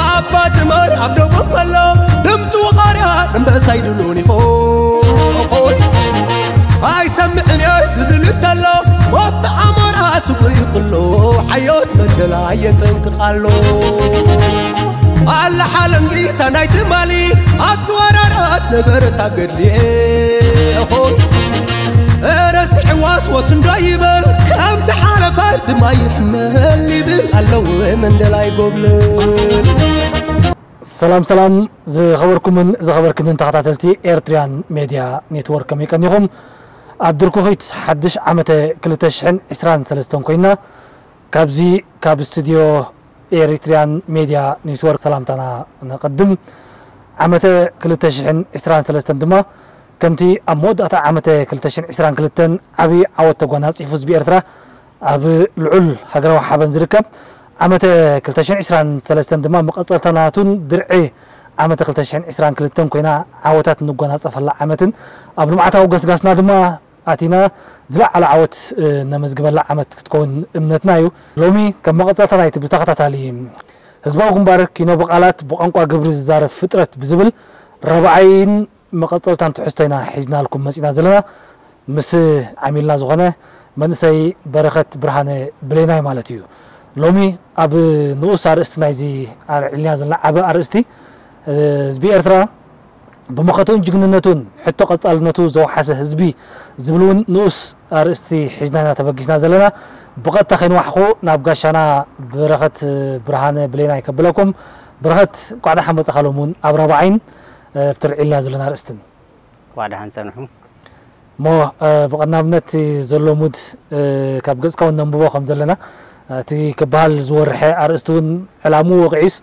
ኣባ ድመር ኣብ ደቡብ ከሎ ድምፂ ወቓርያ ኣንበሳ ይድሉን ይኾ ኣይሰምዕን እየ ዝብል እንተሎ ወፍቲ ዓሞራ ስጉ ይቕሎ ሓዮት መደላ የጠንቅቕ ኣሎ። ኣላ ሓለንጊታ ናይ ትማሊ ኣብቲ ወራራት ነበረት ኣብ ገድሊ እኾ ረስዕዋስ ወስንዶ ይበል ከም ዝሓለፈ ድማ ይሕመል ይብል ኣለዎ መንደላይ ጎብለል። ሰላም ሰላም ዝኸበርኩምን ዝኸበርክንን ተኸታተልቲ ኤርትሪያን ሜድያ ኔትወርክ ከመይ ቀኒኹም? ኣብ ድርኩኺት ሓድሽ ዓመተ ክልተ ሽሕን ዕስራን ሰለስተን ኮይና ካብዚ ካብ ስቱድዮ ኤሪትሪያን ሜድያ ኔትወርክ ሰላምታና ነቐድም። ዓመተ ክልተ ሽሕን ዕስራን ሰለስተን ድማ ከምቲ ኣብ መወዳእታ ዓመተ ክልተ ሽሕን ዕስራን ክልተን ዓብዪ ዓወት ተጓናጺፉ ህዝቢ ኤርትራ ኣብ ልዑል ሃገራዊ ሓበን ዝርከብ ዓመተ ክልተ ሽሕን ዕስራን ሰለስተን ድማ መቐጸልታ ናቱን ድርዒ ዓመተ ክልተ ሽሕን ዕስራን ክልተን ኮይና ዓወታት እንጓናጸፈላ ዓመትን ኣብ ልምዓታዊ ገስጋስና ድማ ኣቲና ዝለዓለ ዓወት ነመዝግበላ ዓመት ክትከውን እምነትና እዩ። ሎሚ ከም መቐጸልታ ናይቲ ብተኸታታሊ ህዝባዊ ግንባር ኪኖ ብቓላት ብቋንቋ ግብሪ ዝዛረብ ፍጥረት ብዝብል ራብዓይን መቐጸልታን ትሕዝቶ ኢና ሒዝናልኩም መጺና ዘለና። ምስ ዓሚልና ዝኾነ መንእሰይ በረኸት ብርሃነ ብሌናይ ማለት እዩ። ሎሚ ኣብ ንኡስ ኣርእስቲ ናይዚ ኣልዒልና ዘለና ዓቢ ኣርእስቲ ህዝቢ ኤርትራ ብመኸተኡን ጅግንነቱን ሕቶ ቀጻልነቱ ዘውሓሰ ህዝቢ ዝብል እውን ንኡስ ኣርእስቲ ሒዝና ኢና ተበጊስና ዘለና። ብቐጥታ ከይንዋሕኹ ናብ ጋሻና በረኸት ብርሃነ ብሌናይ ከብለኩም። በረኸት እንኳዕ ደሓን መጻኻ። ሎም እውን ኣብ ራብዓይን ኣብቲ ኣልዒልና ዘለና ኣርእስትን እንኳዕ ደሓን ጸንሑ። እሞ ብቐዳምነት ዘሎ ሙድ ካብ ገጽካ እውን ነንብቦ ከም ዘለና እቲ ክበሃል ዝወርሐ ኣርእስቲ እውን ዕላምኡ ወቂዑስ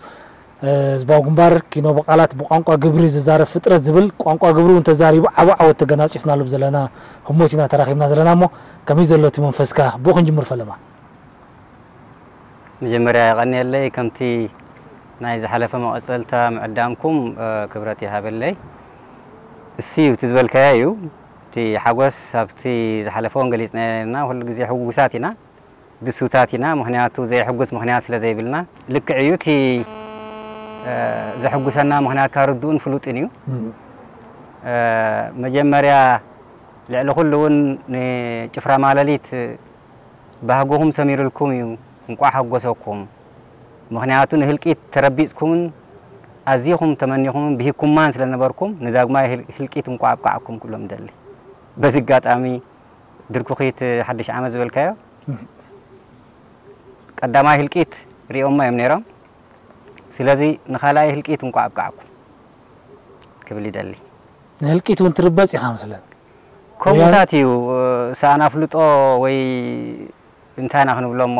ህዝባዊ ግንባር ኪኖ ብቓላት ብቋንቋ ግብሪ ዝዛረብ ፍጥረት ዝብል ቋንቋ ግብሪ እውን ተዛሪቡ ዓቢ ዓወት ተገናጺፍናሉ ዘለና ህሞት ኢና ተራኺብና ዘለና እሞ ከመይ ዘሎ እቲ መንፈስካ ብኡ ክንጅምር ፈለማ። መጀመርያ የቐንየለይ ከምቲ ናይ ዝሓለፈ መቐጸልታ ምዕዳምኩም ክብረት ይሃበለይ። እሱ እዩ እቲ ዝበልካዮ እዩ። እቲ ሓጎስ ኣብቲ ዝሓለፈ እውን ገሊጽናዮ ነርና። ኩሉ ግዜ ሕጉሳት ኢና፣ ድሱታት ኢና። ምኽንያቱ ዘየሕጉስ ምኽንያት ስለ ዘይብልና። ልክዕ እዩ እቲ ዘሕጉሰና ምኽንያት ካብ ርዱእን ፍሉጥን እዩ። መጀመርያ ልዕሊ ኩሉ እውን ንጭፍራ ማለሊት ባህግኹም ሰሚሩልኩም እዩ፣ እንቋዕ ሓጎሰኩም። ምኽንያቱ ንህልቂት ተረቢጽኩምን ኣዚኹም ተመኒኹምን ብሂኩማን ስለ ነበርኩም ንዳግማይ ህልቂት እንቋዕ ኣብቃዓኩም ክብሎም እደሊ። በዚ ኣጋጣሚ ድርኩኺት ሓድሽ ዓመት ዝበልካዮ ቀዳማይ ህልቂት ሪኦሞ እዮም ነይሮም። ስለዚ ንኻልኣይ ህልቂት እንቋዕ ኣብቃዓኩም ክብል ይደሊ። ንህልቂት እውን ትርበጽ ኢኻ መስለን። ከምኡታት እዩ። ሰኣን ኣፍልጦ ወይ እንታይ ኢና ክንብሎ እሞ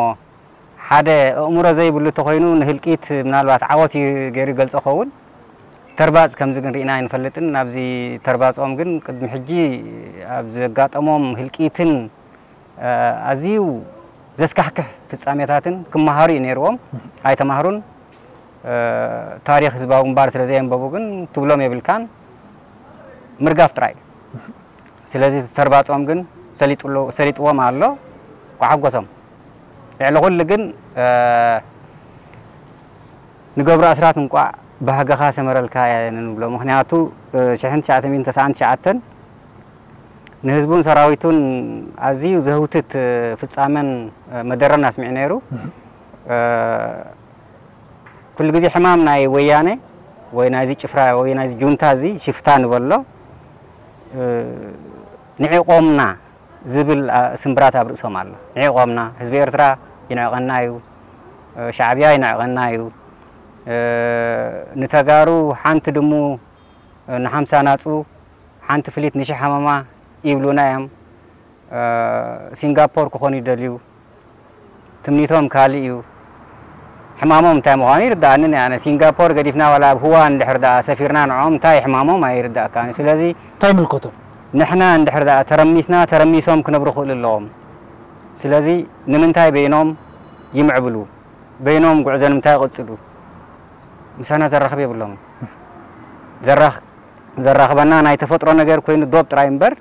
ሓደ ኣእምሮ ዘይብሉ እንተኾይኑ ንህልቂት ምናልባት ዓወት እዩ ገይሩ ይገልጾ ኸውን። ተርባጽ ከምዚ ግን ርኢና ኣይንፈልጥን። ናብዚ ተርባጾም ግን ቅድሚ ሕጂ ኣብ ዘጋጠሞም ህልቂትን ኣዝዩ ዘስካሕክሕ ፍጻሜታትን ክመሃሩ እዩ ነይርዎም። ኣይተማህሩን። ታሪኽ ህዝባዊ ግንባር ስለ ዘየንበቡ ግን ትብሎም የብልካን። ምርጋፍ ጥራይ እዩ። ስለዚ ተርባጾም ግን ሰሊጥዎም ኣሎ። ኳሓጎሶም። ልዕሊ ኩሉ ግን ንገብሩ ኣስራት እንቋዕ ባህግኻ ሰመረልካ ንብሎ። ምኽንያቱ ሽሕን ትሽዓተ ሚእትን ተስዓን ትሽዓተን ንህዝቡን ሰራዊቱን ኣዝዩ ዘህውትት ፍጻመን መደረን ኣስሚዑ ነይሩ። ኩሉ ግዜ ሕማም ናይ ወያነ ወይ ናይዚ ጭፍራ ወይ ናይዚ ጁንታ እዚ ሽፍታ ንበሎ ንዒቖምና ዝብል ስምብራት ኣብ ርእሶም ኣሎ። ንዒቖምና፣ ህዝቢ ኤርትራ ይንዕቐና እዩ፣ ሻዕብያ ይንዕቐና እዩ፣ ንተጋሩ ሓንቲ ድሙ ንሓምሳ ናጹ ሓንቲ ፍሊት ንሽሕ ሃመማ ይብሉና እዮም። ሲንጋፖር ክኾኑ ይደልዩ። ትምኒቶም ካልእ እዩ። ሕማሞም እንታይ ምዃኑ ይርድኣኒ። ኣነ ሲንጋፖር ገዲፍና ዋላ ኣብ ህዋ እንድሕር ደኣ ሰፊርና ንዕኦም እንታይ ሕማሞም ኣይርድኣካን እዩ። ስለዚ እንታይ ይምልከቶም? ንሕና እንድሕር ደኣ ተረሚስና ተረሚሶም ክነብሩ ክእሉ ኣለዎም። ስለዚ ንምንታይ በይኖም ይምዕብሉ? በይኖም ጉዕዞ ንምንታይ ይቕጽሉ? ምሳና ዘራኽብ የብሎምን። ዘራኽ ዘራኽበና ናይ ተፈጥሮ ነገር ኮይኑ ዶብ ጥራይ እምበር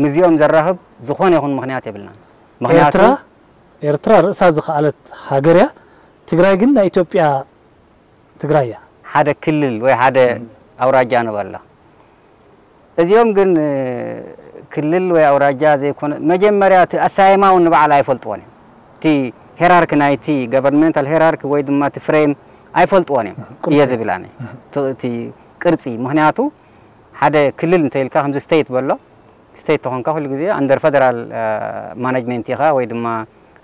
ምስዚኦም ዘራኽብ ዝኾነ ይኹን ምኽንያት የብልናን። ምኽንያቱ ኤርትራ ኤርትራ ርእሳ ዝኸኣለት ሃገር እያ። ትግራይ ግን ናይ ኢትዮጵያ ትግራይ እያ። ሓደ ክልል ወይ ሓደ ኣውራጃ ንበሎ። እዚኦም ግን ክልል ወይ ኣውራጃ ዘይኮነ፣ መጀመርያ እቲ ኣሳየማ እውን ንባዕል ኣይፈልጥዎን እዮም። እቲ ሄራርኪ ናይቲ ገቨርንመንታል ሄራርኪ ወይ ድማ እቲ ፍሬም ኣይፈልጥዎን እዮም እየ ዝብል ኣነ። እቲ ቅርፂ፣ ምክንያቱ ሓደ ክልል እንተኢልካ ከምዚ ስቴት በሎ፣ ስቴት ተኾንካ ኩሉ ግዜ ኣንደር ፈደራል ማናጅመንት ኢኻ ወይ ድማ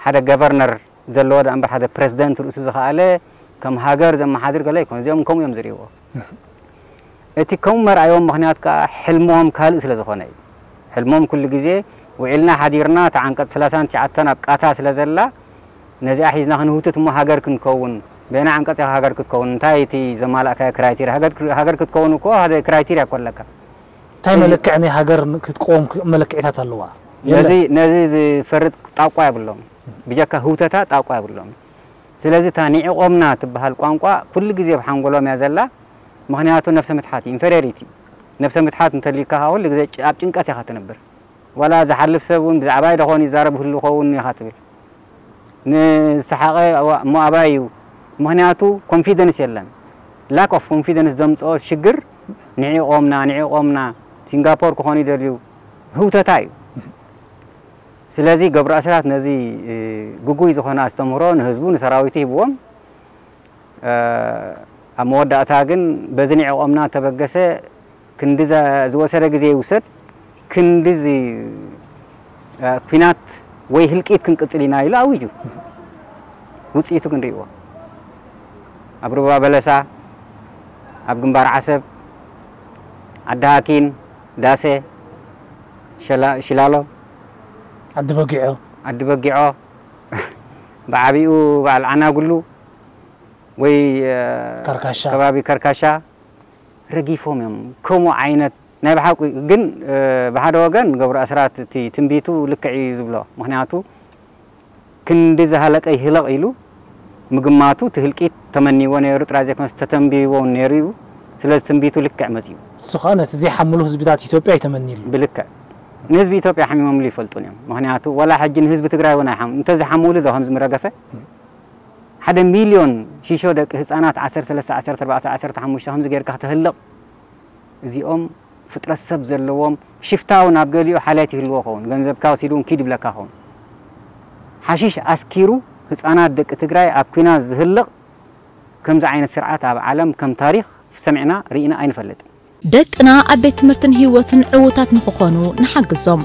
ሓደ ገቨርነር ዘለዎ ደኣ እምበር ሓደ ፕረዚደንት ርእሱ ዝኸኣለ ከም ሃገር ዘመሓድር ገለ ኣይኮነ። እዚኦም ከምኡ እዮም ዝርእይዎ። እቲ ከምኡ መርኣዮም ምኽንያት ከዓ ሕልሞም ካልእ ስለ ዝኾነ እዩ። ሕልሞም ኩሉ ግዜ ውዒልና ሓዲርና እታ ዓንቀፅ ሰላሳን ትሽዓተን ኣብ ቃታ ስለ ዘላ ነዚኣ ሒዝና ክንህውትት እሞ ሃገር ክንከውን በየና ዓንቀፅ ኢኻ ሃገር ክትከውን እንታይ እቲ ዘማላእካዮ ክራይቴሪያ ሃገር ክትከውን እኮ ሓደ ክራይቴሪያ እኮ ኣለካ። እንታይ መለክዒ ናይ ሃገር ክትቆም መለክዒታት ኣለዋ? ነዚ ነዚ ዝፈርጥ ጣቋ የብሎም። ብጀካ ህውተታ ጣቋ የብሎም። ስለዚ እታ ኒዕቆምና ትበሃል ቋንቋ ኩሉ ግዜ ኣብ ሓንጎሎም እያ ዘላ። ምክንያቱ ነብሰ ምትሓት እዩ፣ ኢንፌሪዮሪቲ። ነብሰ ምትሓት እንተሊካ ኩሉ ግዜ ኣብ ጭንቀት ኢኻ ትነብር። ዋላ ዝሓልፍ ሰብ እውን ብዛዕባይ ደኾን ይዛረብ ህሉ ኸውን ኢኻ ትብል። ንዝሰሓቐ እሞ ኣባይ እዩ። ምክንያቱ ኮንፊደንስ የለን። ላክ ኦፍ ኮንፊደንስ ዘምፅኦ ሽግር ንዒቆምና ንዒቆምና ሲንጋፖር ክኾኑ ይደልዩ ህውተታ እዩ። ስለዚ ገብሩ ኣስራት ነዚ ግጉይ ዝኾነ ኣስተምህሮ ንህዝቡ ንሰራዊቱ ሂብዎም። ኣብ መወዳእታ ግን በዚ ንዒቆምና ተበገሰ ክንዲ ዝወሰደ ግዜ ይውሰድ ክንዲ እዚ ኩናት ወይ ህልቂት ክንቅፅል ኢና ኢሉ ኣዊጁ። ውፅኢቱ ክንሪእዎ ኣብ ሩባ በለሳ፣ ኣብ ግንባር ዓሰብ፣ ዓዲ ሃኪን፣ ዳሴ፣ ሽላሎ፣ ዓዲ በጊዖ፣ ዓዲ በጊዖ ብዓቢኡ በዓል ዓናጉሉ ወይ ከርካሻ። ከባቢ ከርካሻ ረጊፎም እዮም። ከምኡ ዓይነት ናይ ብሓቂ ግን ብሓደ ወገን ገብሩ ኣስራት እቲ ትንቢቱ ልክዕ እዩ ዝብሎ። ምክንያቱ ክንዲ ዝሃለቀ ይህለቕ ኢሉ ምግማቱ እቲ ህልቂት ተመንይዎ ነይሩ ጥራይ ዘይኮነስ ተተንቢይዎ እውን ነይሩ እዩ። ስለዚ ትንቢቱ ልክዕ መፂኡ። እሱ ከዓ ነቲ ዘይሓምሉ ህዝብታት ኢትዮጵያ እዩ ተመንይሉ። ብልክዕ ንህዝቢ ኢትዮጵያ ሓሚሞምሉ ይፈልጡን እዮም። ምክንያቱ ወላ ሕጂ ንህዝቢ ትግራይ እውን ኣይሓም እንተዝሓምሉ ዶ ከምዚ ምረገፈ ሓደ ሚልዮን ሺሾ ደቂ ህፃናት ዓሰርተ ሰለስተ ዓሰርተ ኣርባዕተ ዓሰርተ ሓሙሽተ ከምዚ ጌርካ ክተህልቕ እዚኦም ፍጥረት ሰብ ዘለዎም ሽፍታ እውን ኣብ ገሊኡ ሓልያት ይህልዎ ኸውን ገንዘብካ ወሲዱ እውን ኪድ ይብለካ ኸውን ሓሽሽ ኣስኪሩ ህፃናት ደቂ ትግራይ ኣብ ኲናት ዝህልቕ ከምዚ ዓይነት ስርዓት ኣብ ዓለም ከም ታሪኽ ሰሚዕና ርኢና ኣይንፈልጥን። ደቅና ኣብ ቤት ትምህርትን ህይወትን ዕዉታት ንኽኾኑ ንሓግዞም።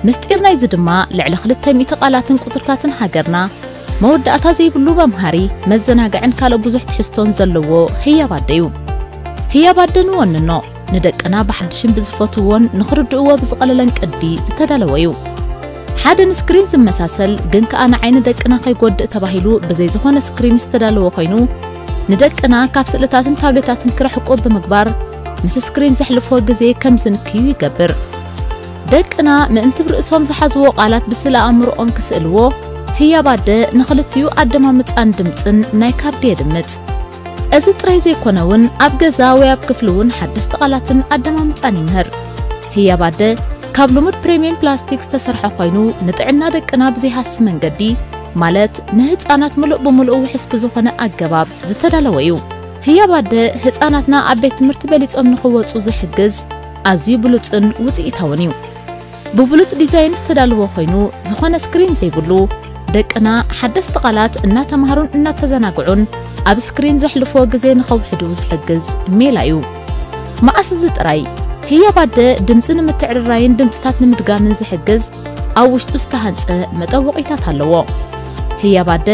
ምስጢር ናይዚ ድማ ልዕሊ ክልተ ሚእቲ ቃላትን ቁጽርታትን ሃገርና መወዳእታ ዘይብሉ መምሃሪ፣ መዘናግዕን ካልእ ብዙሕ ትሕዝቶን ዘለዎ ህያብ ኣደ እዩ። ህያብ ኣደ ንወንኖ፣ ንደቅና ብሓድሽን ብዝፈትውዎን ንኽርድእዎ ብዝቐለለን ቅዲ ዝተዳለወ እዩ። ሓደ ንስክሪን ዝመሳሰል ግን ከኣ ንዓይኒ ደቅና ከይጎድእ ተባሂሉ ብዘይ ዝኾነ ስክሪን ዝተዳለወ ኮይኑ፣ ንደቅና ካብ ስእልታትን ታብሌታትን ክርሕቁ ብምግባር፣ ምስ ስክሪን ዘሕልፍዎ ግዜ ከም ዝንክዩ ይገብር። ደቅና ምእንቲ ብርእሶም ዝሓዝዎ ቃላት ብስእለ ኣእምሮኦም ክስእልዎ፣ ህያብ ኣደ ንኽልቲኡ ኣደማምጻን ድምጽን ናይ ካርዲ የድምጽ። እዚ ጥራይ ዘይኮነ እውን ኣብ ገዛ ወይ ኣብ ክፍሊ እውን ሓደስቲ ቃላትን ኣደማምጻን ይምህር። ህያብ ኣደ ካብ ልሙድ ፕሪምየም ፕላስቲክ ዝተሰርሐ ኮይኑ ንጥዕና ደቅና ብዘይሃሲ መንገዲ ማለት ንህፃናት ምሉእ ብምሉእ ውሕስ ብዝኾነ ኣገባብ ዝተዳለወ እዩ። ህያብ ኣደ ህፃናትና ኣብ ቤት ትምህርቲ በሊፆም ንኽወፁ ዝሕግዝ ኣዝዩ ብሉፅን ውፅኢታውን እዩ። ብብሉፅ ዲዛይን ዝተዳለወ ኮይኑ ዝኾነ ስክሪን ዘይብሉ ደቅና ሓደስቲ ቃላት እናተማሃሩን እናተዘናግዑን ኣብ ስክሪን ዘሕልፍዎ ግዜ ንኸውሕዱ ዝሕግዝ ሜላ እዩ። መኣስ እዚ ጥራይ ህያብ ኣደ ድምፂ ንምትዕርራይን ድምፅታት ንምድጋምን ዝሕግዝ ኣብ ውሽጡ ዝተሃንፀ መጠወቒታት ኣለዎ። ህያብ ኣደ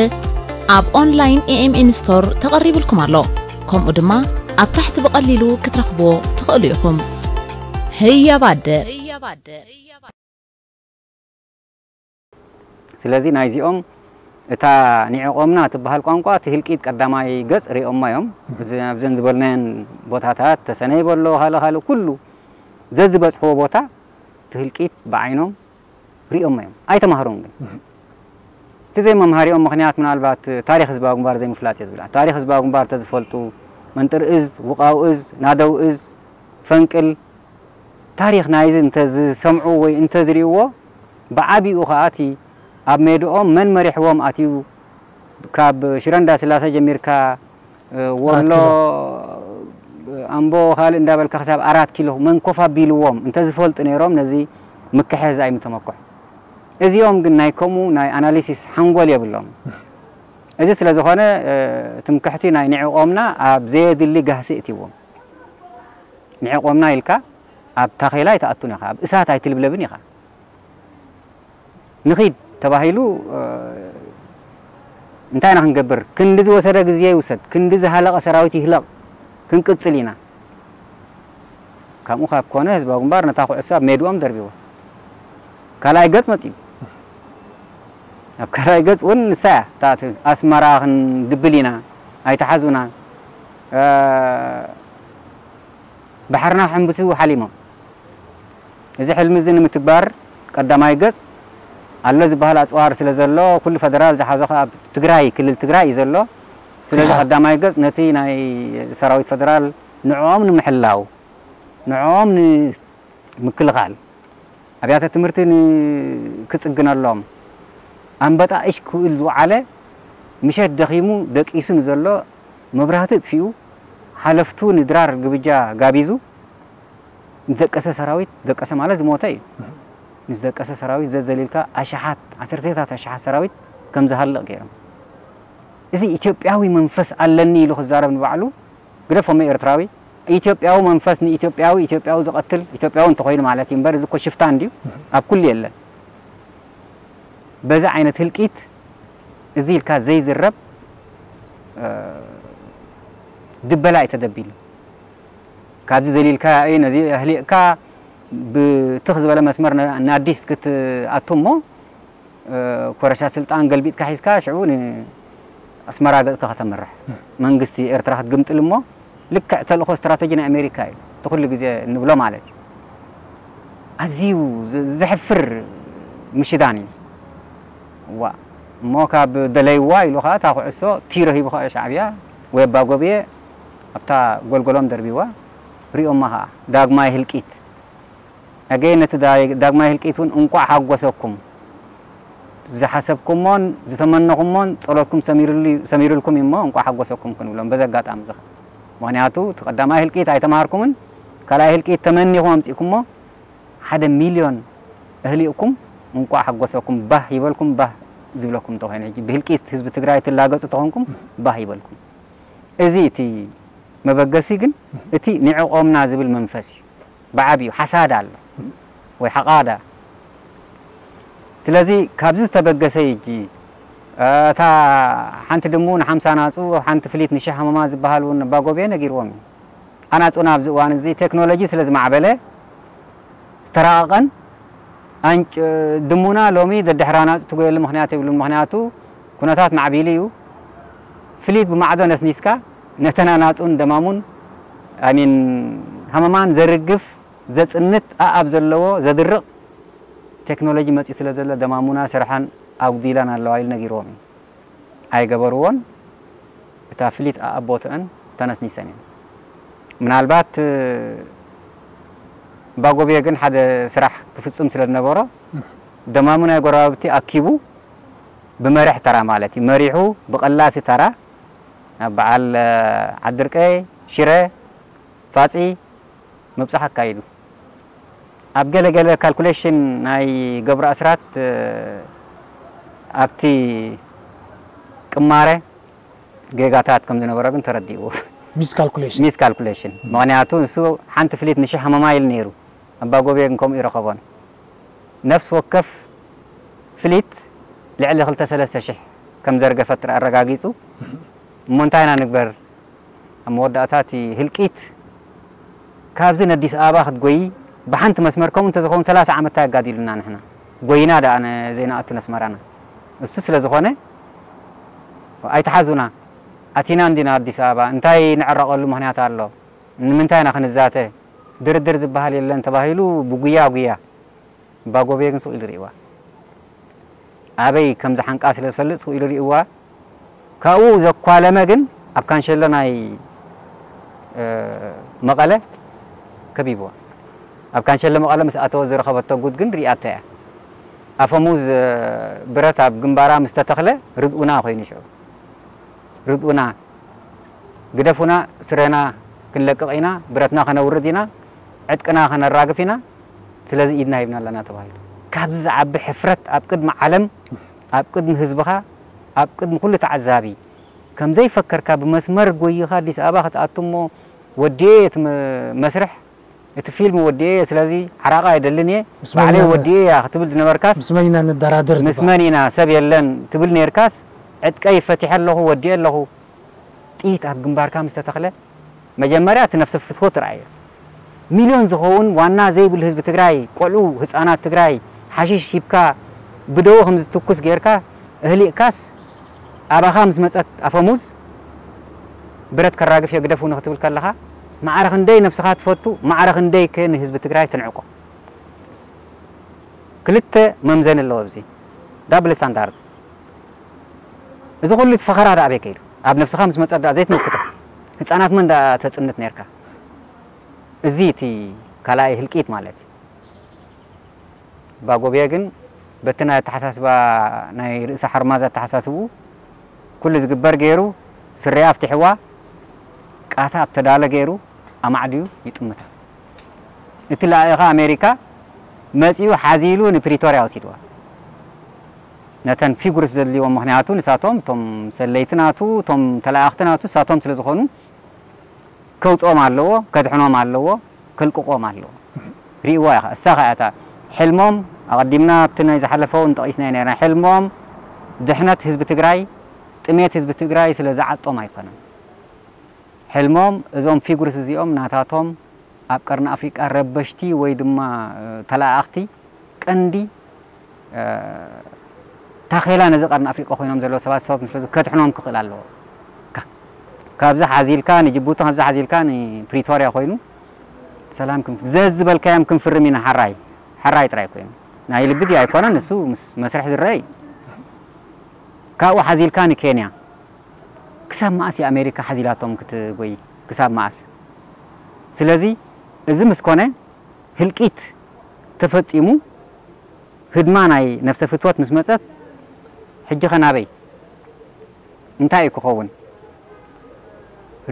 ኣብ ኦንላይን ኤኤምኤን ስቶር ተቐሪብልኩም ኣሎ። ከምኡ ድማ ኣብ ታሕቲ ብቐሊሉ ክትረኽብዎ ትኽእሉ ኢኹም። ህያብ ኣደ። ስለዚ ናይዚኦም እታ ኒዕቆምና ትበሃል ቋንቋ እቲ ህልቂት ቀዳማይ ገጽ ሪኦማ እዮም። እዚ ኣብዘን ዝበልናየን ቦታታት ተሰነይ በሎ ካልእ ካልእ ኩሉ ዘዝበጽሕዎ ቦታ እቲ ህልቂት ብዓይኖም ሪኦማ እዮም። ኣይተማህሮም ግን እቲ ዘይመምሃሪኦም ምኽንያት ምናልባት ታሪኽ ህዝባዊ ግንባር ዘይምፍላጥ እየ ዝብል። ታሪኽ ህዝባዊ ግንባር ተዝፈልጡ መንጥር እዝ፣ ውቃው እዝ፣ ናደው እዝ፣ ፈንቅል ታሪኽ ናይዚ እንተዝሰምዑ ወይ እንተዝሪእዎ ብዓቢኡ ኸኣ እቲ ኣብ ሜድኦም መን መሪሕዎም ኣትዩ ካብ ሽረ እንዳስላሰ ጀሚርካ ወሎ ኣምቦ ካልእ እንዳበልካ ክሳብ ኣራት ኪሎ መንኮፍ ኣቢልዎም እንተዝፈልጡ ነይሮም ነዚ ምክሕዝ ኣይምተመክሑ። እዚኦም ግን ናይ ከምኡ ናይ ኣናሊሲስ ሓንጎል የብሎም። እዚ ስለ ዝኾነ ትምክሕቲ ናይ ንዕቆምና ኣብ ዘየድሊ ጋህሲ እትዎም። ንዕቆምና ኢልካ ኣብ ታኼላ ኣይትኣቱን ኢኻ፣ ኣብ እሳት ኣይትልብለብን ኢኻ። ንኺድ ተባሂሉ እንታይ ኢና ክንገብር? ክንዲ ዝወሰደ ግዜ ይውሰድ፣ ክንዲ ዝሃለቐ ሰራዊት ይህለቕ፣ ክንቅጽል ኢና። ከምኡ ካብ ኮነ ህዝባዊ ግንባር ነታ ኩዕሶ ኣብ ሜድኦም ደርቢዎ። ካልኣይ ገጽ መጺኡ። ኣብ ካልኣይ ገጽ እውን ንሳ እያ። እታ ኣስመራ ክንድብል ኢና፣ ኣይትሓዙና። ባሕርና ክሕምብሱ ሓሊሞም። እዚ ሕልሚ እዚ ንምትግባር ቀዳማይ ገጽ ኣሎ ዝበሃል ኣጽዋር ስለ ዘሎ፣ ኩሉ ፈደራል ዝሓዞ ከኣ ኣብ ትግራይ፣ ክልል ትግራይ እዩ ዘሎ። ስለዚ ቀዳማይ ገጽ ነቲ ናይ ሰራዊት ፈደራል ንዕኦም ንምሕላው፣ ንዕኦም ንምክልኻል፣ ኣብያተ ትምህርቲ ን-፣ ክጽግነሎም፣ ኣንበጣ እሽ ክብል ዝወዓለ፣ ምሸት ደኺሙ ደቂሱ ንዘሎ መብራህቲ እጥፊኡ፣ ሓለፍቱ ንድራር ግብጃ ጋቢዙ፣ ንደቀሰ ሰራዊት፣ ደቀሰ ማለት ዝሞተ እዩ። ምስ ደቀሰ ሰራዊት ዘዘሊልካ ኣሽሓት፣ ዓሰርተታት ኣሽሓት ሰራዊት ከም ዝሃልቕ ገይሮም። እዚ ኢትዮጵያዊ መንፈስ ኣለኒ ኢሉ ክዛረብ ንባዕሉ ግደፎም ኤርትራዊ። ኢትዮጵያዊ መንፈስ ንኢትዮጵያዊ፣ ኢትዮጵያዊ ዝቐትል፣ ኢትዮጵያዊ እንተኾይኑ ማለት እዩ። እምበር እዚ እኮ ሽፍታ እንድዩ፣ ኣብ ኩሉ የለን። በዚ ዓይነት ህልቂት እዚ ኢልካ ዘይዝረብ፣ እ፣ ድበላ እዩ ተደቢሉ። ካብዚ ዘሊልካ እዩ ነዚ ኣህሊቕካ ብትኽ ዝበለ መስመር ን-፣ ንኣዲስ ክትኣቱ እሞ፣ እ፣ ኮረሻ ስልጣን ገልቢጥካ ሒዝካ ሽዑ ንኣስመራ ገጽካ ከተምርሕ። እ። መንግስቲ ኤርትራ ክትግምጥል እሞ ልክዕ ተልእኾ ስትራተጂ ናይ ኣሜሪካ እዩ። እቲ ኩሉ ግዜ እንብሎ ማለት እዩ። ኣዝዩ ዝ-፣ ዘሕፍር ምሽዳን እዩ። ዋ፣ እሞ ካብ ደለይዋ ኢሉ ኸኣ እታ ኩዕሶ ቲ ረሂቡ ኸኣ ሻዕብያ ወይ ኣባጎብየ ኣብታ ጎልጎሎም ደርቢዋ ሪኦማ ኸኣ ዳግማይ ህልቂት። ኣገይ ነቲ ዳይ-፣ ዳግማይ ህልቂት እውን እንቋዕ ሓጎሰኩም። ዝሓሰብኩሞን ዝተመነኹሞን ጸሎትኩም ሰሚሩሉ-፣ ሰሚሩልኩም እሞ እንቋዕ ሓጎሰኩም ክንብሎም በዚ ኣጋጣሚ እዚ። ምኽንያቱ እቲ ቀዳማይ ህልቂት ኣይተማሃርኩምን፣ ካልኣይ ህልቂት ተመኒኹም ኣምጺእኩሞ፣ ሓደ ሚልዮን ኣህሊቕኩም እንቋዕ ሓጎሰኩም፣ ባህ ይበልኩም፣ ባህ ዝብለኩም እንተኾይኑ፣ ሕጂ ብህልቂት ህዝቢ ትግራይ ትላገጹ እንተኾንኩም፣ ባህ ይበልኩም። እዚ እቲ መበገሲ ግን፣ እቲ ንዕቆምና ዝብል መንፈስ እዩ። ብዓብዩ ሓሳድ ኣሎ፣ ወይ ሓቓዳ። ስለዚ ካብዚ ዝተበገሰ እዩ፣ እታ ሓንቲ ድሙ ንሓምሳ ናጹ፣ ሓንቲ ፍሊት ንሽሕ ሃመማ ዝበሃል እውን ኣባጎብየ ነጊርዎም እዩ። ኣናጹና ኣብዚ እዋን እዚ ቴክኖሎጂ ስለ ዝማዕበለ፣ ዝተራቐቐን፣ ኣንጭ-፣ ድሙና ሎሚ ደድሕራ ናጹ ትጎየሉ ምኽንያት የብሉን። ምኽንያቱ ኩነታት ማዕቢሉ እዩ። ፍሊት ብማዕዶ ነስኒስካ፣ ነተን ኣናጹን ደማሙን፣ ኣይ ሚን፣ ሃመማን ዘርግፍ፣ ዘጽንት፣ ኣኣብ ዘለዎ ዘድርቕ ቴክኖሎጂ መጺኡ ስለ ዘሎ፣ ደማሙና ስርሐን ኣጉዲላን ኣለዋ ኢሉ ነጊርዎም እዩ። ኣይገበርዎን። እታ ፍሊት ኣኣብ ቦትአን ተነስኒሰን እየን። ምናልባት፣ እ፣ ባጎብየ ግን ሓደ ስራሕ ክፍጽም ስለ ዝነበሮ፣ ደማሙ ናይ ጎረባብቲ ኣኪቡ ብመሪሕ ተራ ማለት እዩ። መሪሑ ብቐላሲ ተራ ናብ በዓል፣ እ፣ ዓድርቀይ፣ ሽረ፣ ፋጺ ምብጻሕ ኣካይዱ። ኣብ ገለ ገለ ካልኩሌሽን ናይ ገብሩ ኣስራት፣ እ፣ ኣብቲ ቅማረ ጌጋታት ከም ዝነበሮ ግን ተረዲእዎ። ሚስ ካልኩሌሽን። ሚስ ካልኩሌሽን። ምኽንያቱ ንሱ ሓንቲ ፍሊት ንሽሕ ሃመማ ኢሉ ነይሩ። ኣባጎብየ ግን ከምኡ ይረኸቦን። ነፍሲ ወከፍ ፍሊት ልዕሊ ክልተ ሰለስተ ሽሕ ከም ዘርገፈት ኣረጋጊጹ። እሞ እንታይ ኢና ንግበር? ኣብ መወዳእታ እቲ ህልቂት ካብዚ ንኣዲስ ኣበባ ክትጎይ ብሓንቲ መስመር ከምኡ እንተዝኸውን ሰላሳ ዓመት እንታይ ኣጋዲሉና ንሕና? ጎይና ደኣ ነ-፣ ዘይንኣቱ ነስመራና። እሱ ስለ ዝኾነ ኣይትሓዙና። ኣቲና እንዲና ኣዲስ ኣበባ። እንታይ ንዕረቐሉ ምኽንያት ኣሎ? ንምንታይ ኢና ክንዛተ? ድርድር ዝበሃል የለን ተባሂሉ ብጉያ ጉያ። ባጎቤ ግን ስቕ ኢሉ ርእይዋ። ኣበይ ከም ዝሓንቃ ስለ ዝፈልጥ ስቕ ኢሉ ርእይዋ። ካብኡ ዘኳለመ ግን ኣብ ካንሸሎ ናይ፣ እ፣ መቐለ ከቢብዋ። ኣብ ካንሸሎ መቐለ ምስ ኣተወ ዝረኸበቶ ጉድ ግን ርእያቶ እያ። ኣፈሙዝ፣ እ፣ ብረት ኣብ ግንባራ ምስ ተተኽለ ርድኡና ኮይኑ ሽዑ። ርድኡና። ግደፉና፣ ስረና ክንለቅቕ ኢና፣ ብረትና ከነውርድ ኢና፣ ዕጥቅና ከነራግፍ ኢና፣ ስለዚ ኢድና ሂብና ኣለና ተባሂሉ። ካብዚ ዝዓቢ ሕፍረት ኣብ ቅድሚ ዓለም፣ ኣብ ቅድሚ ህዝብኻ፣ ኣብ ቅድሚ ኩሉ ተዓዛቢ፣ ከም ዘይፈከርካ ብመስመር ጎይኻ ኣዲስ ኣበባ ክትኣቱ እሞ፣ ወዲኤ እቲ መ-፣ መስርሕ፣ እቲ ፊልም ወዲኤ፣ ስለዚ ዓራቓ ኣይደልን እየ፣ ምስ መን ባዕለይ ኢና ን-፣ ወዲኤ እያ ክትብል ዝነበርካስ፣ ምስ መን ኢና ንደራደር ምስ ትበሃል? መን ኢና፣ ሰብ የለን ትብል ነርካስ፣ ዕጥቀይ ፈቲሐ ኣለኹ፣ ወዲኤ ኣለኹ። ጥይት ኣብ ግንባርካ ምስ ተተኽለ፣ መጀመርያ እቲ ነፍሰ ፍትወት ትርኣዮ። ሚልዮን ዝኸውን ዋና ዘይብሉ ህዝቢ ትግራይ፣ ቆልዑ፣ ህፃናት ትግራይ፣ ሓሽሽ ሂብካ ብደው ከም ዝትኩስ ጌርካ፣ እህሊእካስ፣ ኣባኻ ምስ መፀት ኣፈሙዝ፣ ብረት ከራግፍ እየ ግደፉ ንክትብል ከለኻ፣ ማዕረ ክንደይ ነብስኻ ትፈቱ፣ ማዕረ ክንደይ ከ ንህዝቢ ትግራይ ትንዕቆ። ክልተ መምዘኒ ኣለዎ ኣብዚ። ዳብል ስታንዳርድ። እዚ ኩሉ እቲ ፈኸራ ደኣ ኣበይ ከይዱ? ኣብ ነብስኻ ምስ መጸ ደኣ ዘይትምክቶ። ህጻናት መን ደኣ ተጽንት ነርካ? እዚ እቲ ካልኣይ ህልቂት ማለት እዩ። ባጎብየ ግን በቲ ናይ ኣተሓሳስባ፣ ናይ ርእሰ ሓርማዝ ኣተሓሳስብኡ ኩሉ ዝግበር ገይሩ፣ ስረያ ኣፍትሕዋ፣ ቃታ ኣብ ተዳለ ገይሩ ኣማዕድዩ ይጥምታ። እቲ ለኣኢኻ ኣሜሪካ መጺኡ ሓዚሉ ንፕሪቶርያ ወሲድዋ። ነተን ፊጉርስ ዘድልይዎም፣ ምኽንያቱ ንሳቶም እቶም ሰለይቲ ናቱ፣ እቶም ተለኣእኽቲ ናቱ ንሳቶም ስለ ዝኾኑ፣ ከውፅኦም ኣለዎ፣ ከድሕኖም ኣለዎ፣ ከልቅቆም ኣለዎ። ርእይዋ ኢኻ። እሳ ኸኣ እታ ሕልሞም፣ ኣቐዲምና ኣብቲ ናይ ዝሓለፈ እውን ጠቒስናዮ ነርና። ሕልሞም ድሕነት ህዝቢ ትግራይ፣ ጥሜት ህዝቢ ትግራይ ስለ ዝዓጦም ኣይኮነን። ሕልሞም እዞም ፊጉርስ እዚኦም ናታቶም ኣብ ቀርኒ ኣፍሪቃ ረበሽቲ ወይ ድማ፣ እ፣ ተለኣኣኽቲ ቀንዲ፣ እ፣ ታኼላ ነዚ ቀርኒ ኣፍሪቃ ኮይኖም ዘለዉ ሰባት፣ ሰባት ምስ ከድሕኖም ክኽእል ኣለዎ። ካ-፣ ካብዚ ሓዚልካ ንጅቡቲ፣ ካብዚ ሓዚልካ ንፕሪቶርያ ኮይኑ ሰላም ክን-፣ ዘዝበልካዮም ክንፍርም ኢና፣ ሓራይ፣ ሓራይ ጥራይ ኮይኑ። ናይ ልቢ ድዩ ኣይኮነን፣ ንሱ ምስ መስርሕ ዝረአ እዩ። ካብኡ ሓዚልካ ንኬንያ። ክሳብ መኣስ እያ ኣሜሪካ ሓዚላቶም ክትጎይ? ክሳብ መኣስ? ስለዚ እዚ ምስ ኮነ፣ ህልቂት ተፈጺሙ፣ ህድማ ናይ ነፍሰ ፍትወት ምስ መጸት፣ ሕጂ ኸ ናበይ? እንታይ እዩ ክኸውን?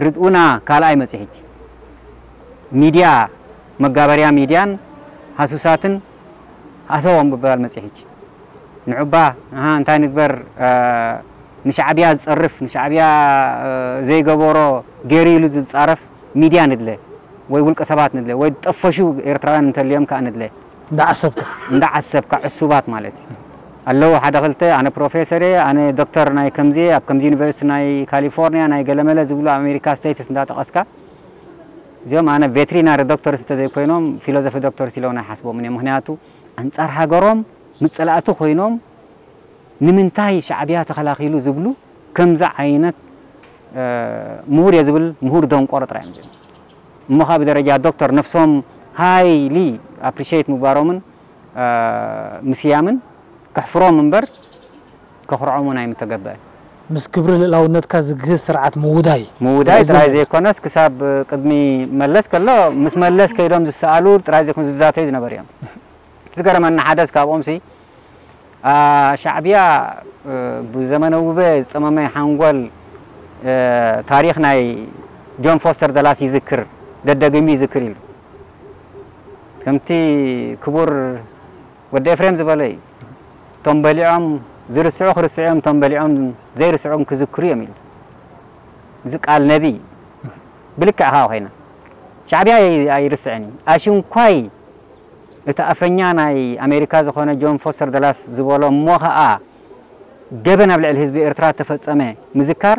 ርድኡና ካልኣይ መጺ ሕጂ። ሚድያ፣ መጋበርያ ሚድያን ሃሱሳትን ሃሰዎም ምባል መጺ ሕጂ። ንዑባ፣ ኣሃ፣ እንታይ ንግበር፣ እ፣ ንሻዕብያ ዝጸርፍ፣ ንሻዕብያ፣ እ፣ ዘይገበሮ ገይሩ ኢሉ ዝጻረፍ ሚድያ ንድለ፣ ወይ ውልቀ ሰባት ንድለ፣ ወይ ዝጠፈሹ ኤርትራውያን እንተልዮም ከኣ ንድለ። እንዳዓሰብካ። እንዳዓሰብካ ዕሱባት ማለት እዩ። ኣለዉ ሓደ ክልተ፣ ኣነ ፕሮፌሰር እየ፣ ኣነ ዶክተር ናይ ከምዚ እየ፣ ኣብ ከምዚ ዩኒቨርሲቲ ናይ ካሊፎርኒያ፣ ናይ ገለመለ ዝብሉ ኣሜሪካ ስቴትስ እንዳጠቐስካ፣ እዚኦም ኣነ ቬትሪናሪ ዶክተርስ እንተዘይኮይኖም ፊሎዞፊ ዶክተርስ ኢሎም ኣይሓስቦምን እዮም። ምኽንያቱ ኣንጻር ሃገሮም ምጸላእቲ ኮይኖም ንምንታይ ሻዕብያ ተኸላኺሉ ዝብሉ ከምዚ ዓይነት፣ እ፣ ምሁር እየ ዝብል ምሁር ደንቆሮ ጥራይ እዮም እዚኦም። እሞ ኸኣ ብደረጃ ዶክተር ነፍሶም ሃይሊ ኣፕሪሼት ምግባሮምን፣ እ፣ ምስያምን ከሕፍሮም እምበር ከኹርዖም እውን ኣይምተገበአን። ምስ ክብሪ ልእላውነትካ ዝግህስ ስርዓት ምውዳይ። ምውዳይ ስለዚ ጥራይ ዘይኮነስ ክሳብ ቅድሚ መለስ ከሎ ምስ መለስ ከይዶም ዝሰኣሉ ጥራይ ዘይኮኑ ዝዛተዩ ዝነበሩ እዮም። ዝገረመኒ ሓደስ ካብኦምሲ፣ ኣ፣ ሻዕብያ፣ እ፣ ብዘመነ ውበ ዝጸመመ ሓንጎል፣ እ፣ ታሪኽ ናይ ጆን ፎስተር ደላስ ይዝክር፣ ደደግም ይዝክር ኢሉ። ከምቲ ክቡር ወዲ ኤፍሬም ዝበሎ እዩ። እቶም በሊዖም ዝርስዑ ክርስዑ እዮም፣ እቶም በሊዖም ዘይርስዑ ክዝክሩ እዮም ኢሉ። እዚ ቃል ነቢ እዩ። ብልክዕ ከኣ ኮይና። ሻዕብያ ኣይ-፣ ኣይርስዕን እዩ። ኣሽንኳይ እቲ ኣፈኛ ናይ ኣሜሪካ ዝኾነ ጆን ፎስተር ደላስ ዝበሎ እሞ ኸኣ ገበን ኣብ ልዕሊ ህዝቢ ኤርትራ ተፈጸመ ምዝካር፣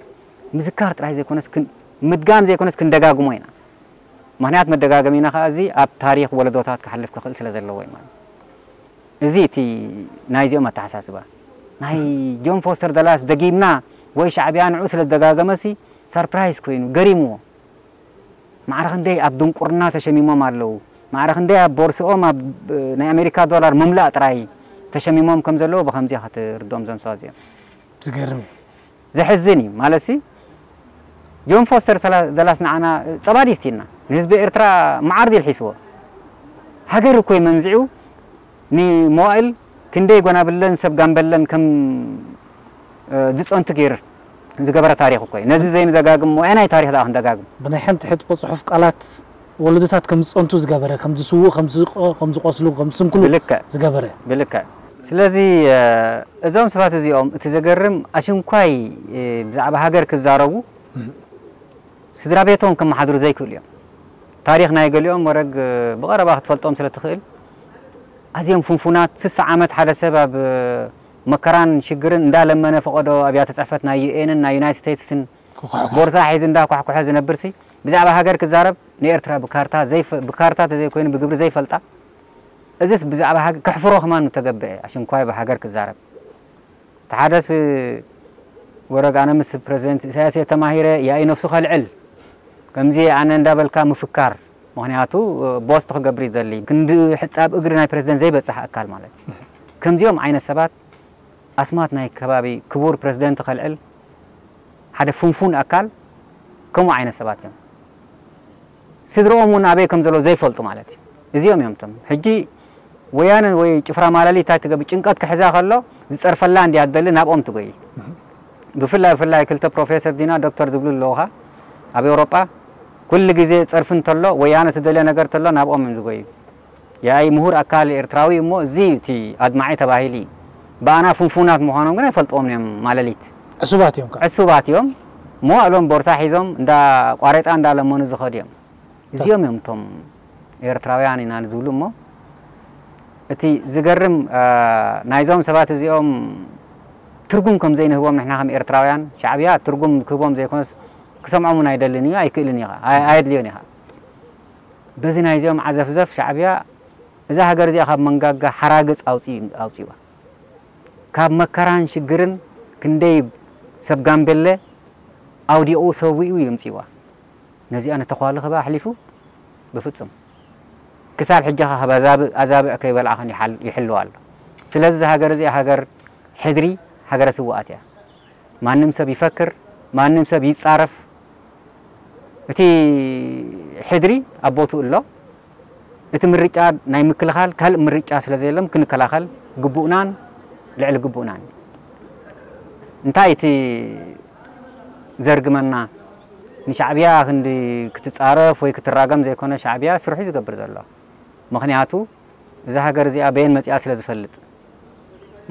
ምዝካር ጥራይ ዘይኮነስ ክን-፣ ምድጋም ዘይኮነስ ክንደጋግሞ ኢና። ምኽንያት መደጋገሚና ኸኣ እዚ ኣብ ታሪኽ ወለዶታት ክሓልፍ ክኽእል ስለ ዘለዎ እዩ ማለት። እዚ እቲ ናይዚኦም ኣተሓሳስባ። ናይ ጆን ፎስተር ደላስ ደጊምና ወይ ሻዕብያ ንዑ ስለ ዝደጋገመሲ ሰርፕራይዝ ኮይኑ ገሪምዎ። ማዕረ ክንደይ ኣብ ድንቁርና ተሸሚሞም ኣለዉ። ማዕረ ክንደይ ኣብ ቦርስኦም ኣብ ናይ ኣሜሪካ ዶላር ምምላእ ጥራይ ተሸሚሞም ከም ዘለዉ ብኸምዚ ክትርዶም እዞም ሰባት እዚኦም። ዝገርም እዩ። ዘሕዝን እዩ። ማለትሲ ጆን ፎስተር ሰላ-፣ ደላስ ንዓና ጸባ ድዩ ስቲና? ንህዝቢ ኤርትራ መዓር ድዩ ልሒስዎ? ሃገር እኮ እዩ መንዚዑ ንመዋእል ክንደይ ጎናብለን ሰብ ጋምበለን ከም፣ እ፣ ዝጸንቱ ገይሩ። ዝገበረ ታሪኽ እኮ እዩ። ነዚ ዘይንደጋግሞ ኣየናይ ታሪኽ ደኣ ክንደጋግም? ብናይ ሓንቲ ሕጥቦ ጽሑፍ ቃላት ወለዶታት ከም ዝጸንቱ ዝገበረ፣ ከም ዝስውኡ፣ ከም ዝቆ- ከም ዝቆስሉ፣ ከም ዝስንክሉ ብልክዕ ዝገበረ። ብልክዕ። ስለዚ እዞም ሰባት እዚኦም እቲ ዘገርም ኣሽንኳይ ብዛዕባ ሃገር ክዛረቡ ስድራ ቤቶም ከመሓድሩ ዘይክእሉ እዮም። ታሪኽ ናይ ገሊኦም ወረግ ብቐረባ ክትፈልጦም ስለ ትኽእል ኣዝዮም ፍንፉናት። ስሳ ዓመት ሓደ ሰብ ኣብ መከራን ሽግርን እንዳለመነ ፈቐዶ ኣብያተ ጽሕፈት ናይ ዩኤንን ናይ ዩናይትድ ስቴትስን ክኳሕኳሕ። ቦርሳ ሒዙ እንዳኳሕኩሐ ዝነብርሲ ብዛዕባ ሃገር ክዛረብ ንኤርትራ ብካርታ ዘይፈ- ብካርታ ተዘይኮይኑ ብግብሪ ዘይፈልጣ እዚስ ብዛዕባ ሃገር ከሕፍሮ ከማን ምተገብአ ኣሽንኳይ ብሃገር ክዛረብ ተሓደስ ወረግ ኣነ ምስ ፕረዚደንት ኢሳያስ እየ ተማሂረ ያኢ ነፍሱ ከልዕል ከምዚ ኣነ እንዳበልካ ምፍካር ምክንያቱ ቦስት ክገብር ይደሊ ክንዲ ሕፃብ እግሪ ናይ ፕረዚደንት ዘይበፅሕ ኣካል ማለት እዩ ከምዚኦም ዓይነት ሰባት ኣስማት ናይ ከባቢ ክቡር ፕረዚደንት ከልዕል ሓደ ፍንፉን ኣካል ከምኡ ዓይነት ሰባት እዮም ስድርኦም እውን ኣበይ ከም ዘሎ ዘይፈልጡ ማለት እዩ እዚኦም እዮም ቶም ሕጂ ወያነ ወይ ጭፍራ ማለሊት እንታይ ትገብር ጭንቀት ክሕዛ ከሎ ዝፀርፈላ እንዲያ ትደሊ ናብኦም ትጎይ ብፍላይ ብፍላይ ክልተ ፕሮፌሰር ዲና ዶክተር ዝብሉ ኣለውኻ ኣብ ኤውሮጳ ኩሉ ግዜ ፀርፊ እንተሎ ወያነ ትደልዮ ነገር ተሎ ናብኦም እዮም ዝጎዩ ያይ ምሁር ኣካል ኤርትራዊ እሞ እዚ እቲ ኣድማዒ ተባሂሉ እዩ ብኣና ፍንፉናት ምዃኖም ግን ኣይፈልጥዎም እዮም ማለሊት ዕሱባት እዮም ከዓ ዕሱባት እዮም መዋእሎም ቦርሳ ሒዞም እንዳ ቋሬጣ እንዳለመኑ ዝኸዱ እዮም እዚኦም እዮም እቶም ኤርትራውያን ኢና ዝብሉ እሞ እቲ ዝገርም ናይዞም ሰባት እዚኦም ትርጉም ከም ዘይንህቦም ንሕና ከም ኤርትራውያን ሻዕብያ ትርጉም ክህቦም ዘይኮነስ ክሰምዖም እውን ኣይደልን እዩ ኣይክእልን እዩ ኣየድልዮን እዩ በዚ ናይዚኦም ዓዘፍዘፍ ሻዕብያ እዛ ሃገር እዚኣ ካብ መንጋጋ ሓራግፅ ኣውፅእዋ ካብ መከራን ሽግርን ክንደይ ሰብ ጋምቤለ ኣውዲቑ ሰዊኡ የምፅእዋ ነዚኣ ነተኳልኽባ ኣሕሊፉ ብፍፁም ክሳብ ሕጂ ከ ካብ ኣዛብእ ኣዛብዕ ከይበልዓ ከን ይሓል- ይሕልዋ ኣሎ ስለዚ እዛ ሃገር እዚኣ ሃገር ሕድሪ ሃገረ ስውኣት እያ ማንም ሰብ ይፈክር ማንም ሰብ ይፃረፍ እቲ ሕድሪ ኣብ ቦትኡ ኣሎ እቲ ምርጫ ናይ ምክልኻል ካልእ ምርጫ ስለ ዘየሎም ክንከላኸል ግቡእናን ልዕሊ ግቡእናን እንታይ እቲ ዘርግመና ንሻዕብያ ክንዲ ክትፃረፍ ወይ ክትራገም ዘይኮነ ሻዕብያ ስርሑ ዝገብር ዘሎ ምኽንያቱ እዛ ሃገር እዚኣ በየን መፂኣ ስለ ዝፈልጥ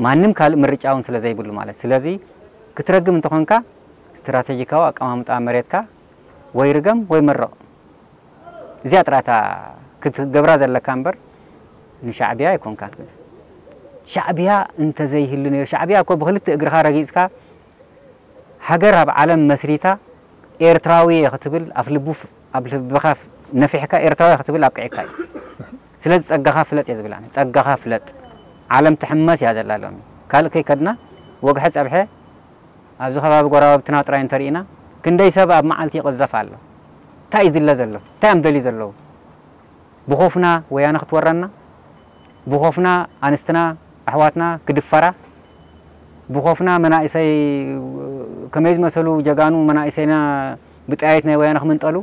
ማንም ካልእ ምርጫ እውን ስለ ዘይብሉ ማለት ስለዚ ክትረግም እንተኾንካ ስትራቴጂካዊ ኣቀማምጣ መሬትካ ወይ ርገም ወይ መረቕ እዚኣ ጥራታ ክትገብራ ዘለካ እምበር ንሻዕብያ ኣይኮንካን ሻዕብያ እንተዘይህሉ ነይሩ ሻዕብያ እኮ ብክልተ እግርኻ ረጊፅካ ሃገር ኣብ ዓለም መስሪታ ኤርትራዊ እየ ክትብል ኣብ ልቡ ኣብ ልብኻ ነፊሕካ ኤርትራዊ ክትብል ኣብቅዒካ እዩ ስለዚ ጸጋኻ ፍለጥ እየ ዝብል ኣነ ጸጋኻ ፍለጥ ዓለም ትሕመስ እያ ዘላ ሎሚ ካልእ ከይከድና ወግሐ ጸብሐ ኣብዚ ከባቢ ጎራባብትና ጥራይ እንተርኢና ክንደይ ሰብ ኣብ መዓልቲ ይቕዘፍ ኣሎ እንታይ እዩ ዝድለ ዘሎ እንታይ እዮም ደልዩ ዘለዉ ብኾፍና ወያነ ክትወረና ብኾፍና ኣንስትና ኣሕዋትና ክድፈራ ብኾፍና መናእሰይ ከመይ ዝመሰሉ ጀጋኑ መናእሰይና ብጠያይት ናይ ወያነ ክምንጠሉ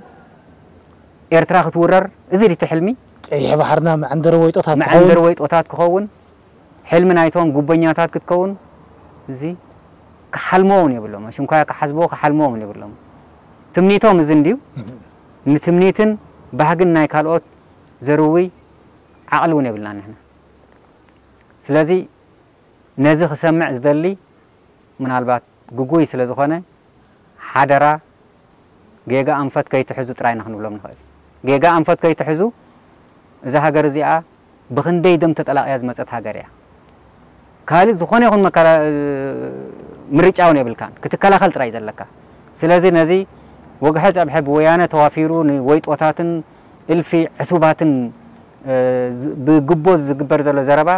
ኤርትራ ክትውረር እዚ ድቲ ሕልሚ ቀይሕ ባሕርና መዐንደሪ ወይጦታት ክኸውን መዐንደሪ ወይጦታት ክኸውን ሕልሚ ናይቶም ጉበኛታት ክትከውን እዚ ክሓልሞ እውን የብሎም ሽንኳያ ክሓስብዎ ክሓልሞ እውን የብሎም ትምኒቶም እዚ እንድዩ ንትምኒትን ባህግን ናይ ካልኦት ዘርዊ ዓቕሊ እውን የብልና ንሕና ስለዚ ነዚ ክሰምዕ ዝደሊ ምናልባት ግጉይ ስለ ዝኾነ ሓደራ ጌጋ ኣንፈት ከይትሕዙ ጥራይ ኢና ክንብሎም ንኽእል ጌጋ ኣንፈት ከይትሕዙ እዛ ሃገር እዚኣ ብኽንደይ ደም ተጠላቕያ ዝመፀት ሃገር እያ ካልእ ዝኾነ ይኹን መከራ ምርጫ እውን የብልካን ክትከላኸል ጥራይ ዘለካ ስለዚ ነዚ ወግሐ ፀብሐ ብወያነ ተዋፊሩ ንወይጦታትን እልፊ ዕሱባትን ብግቦ ዝግበር ዘሎ ዘረባ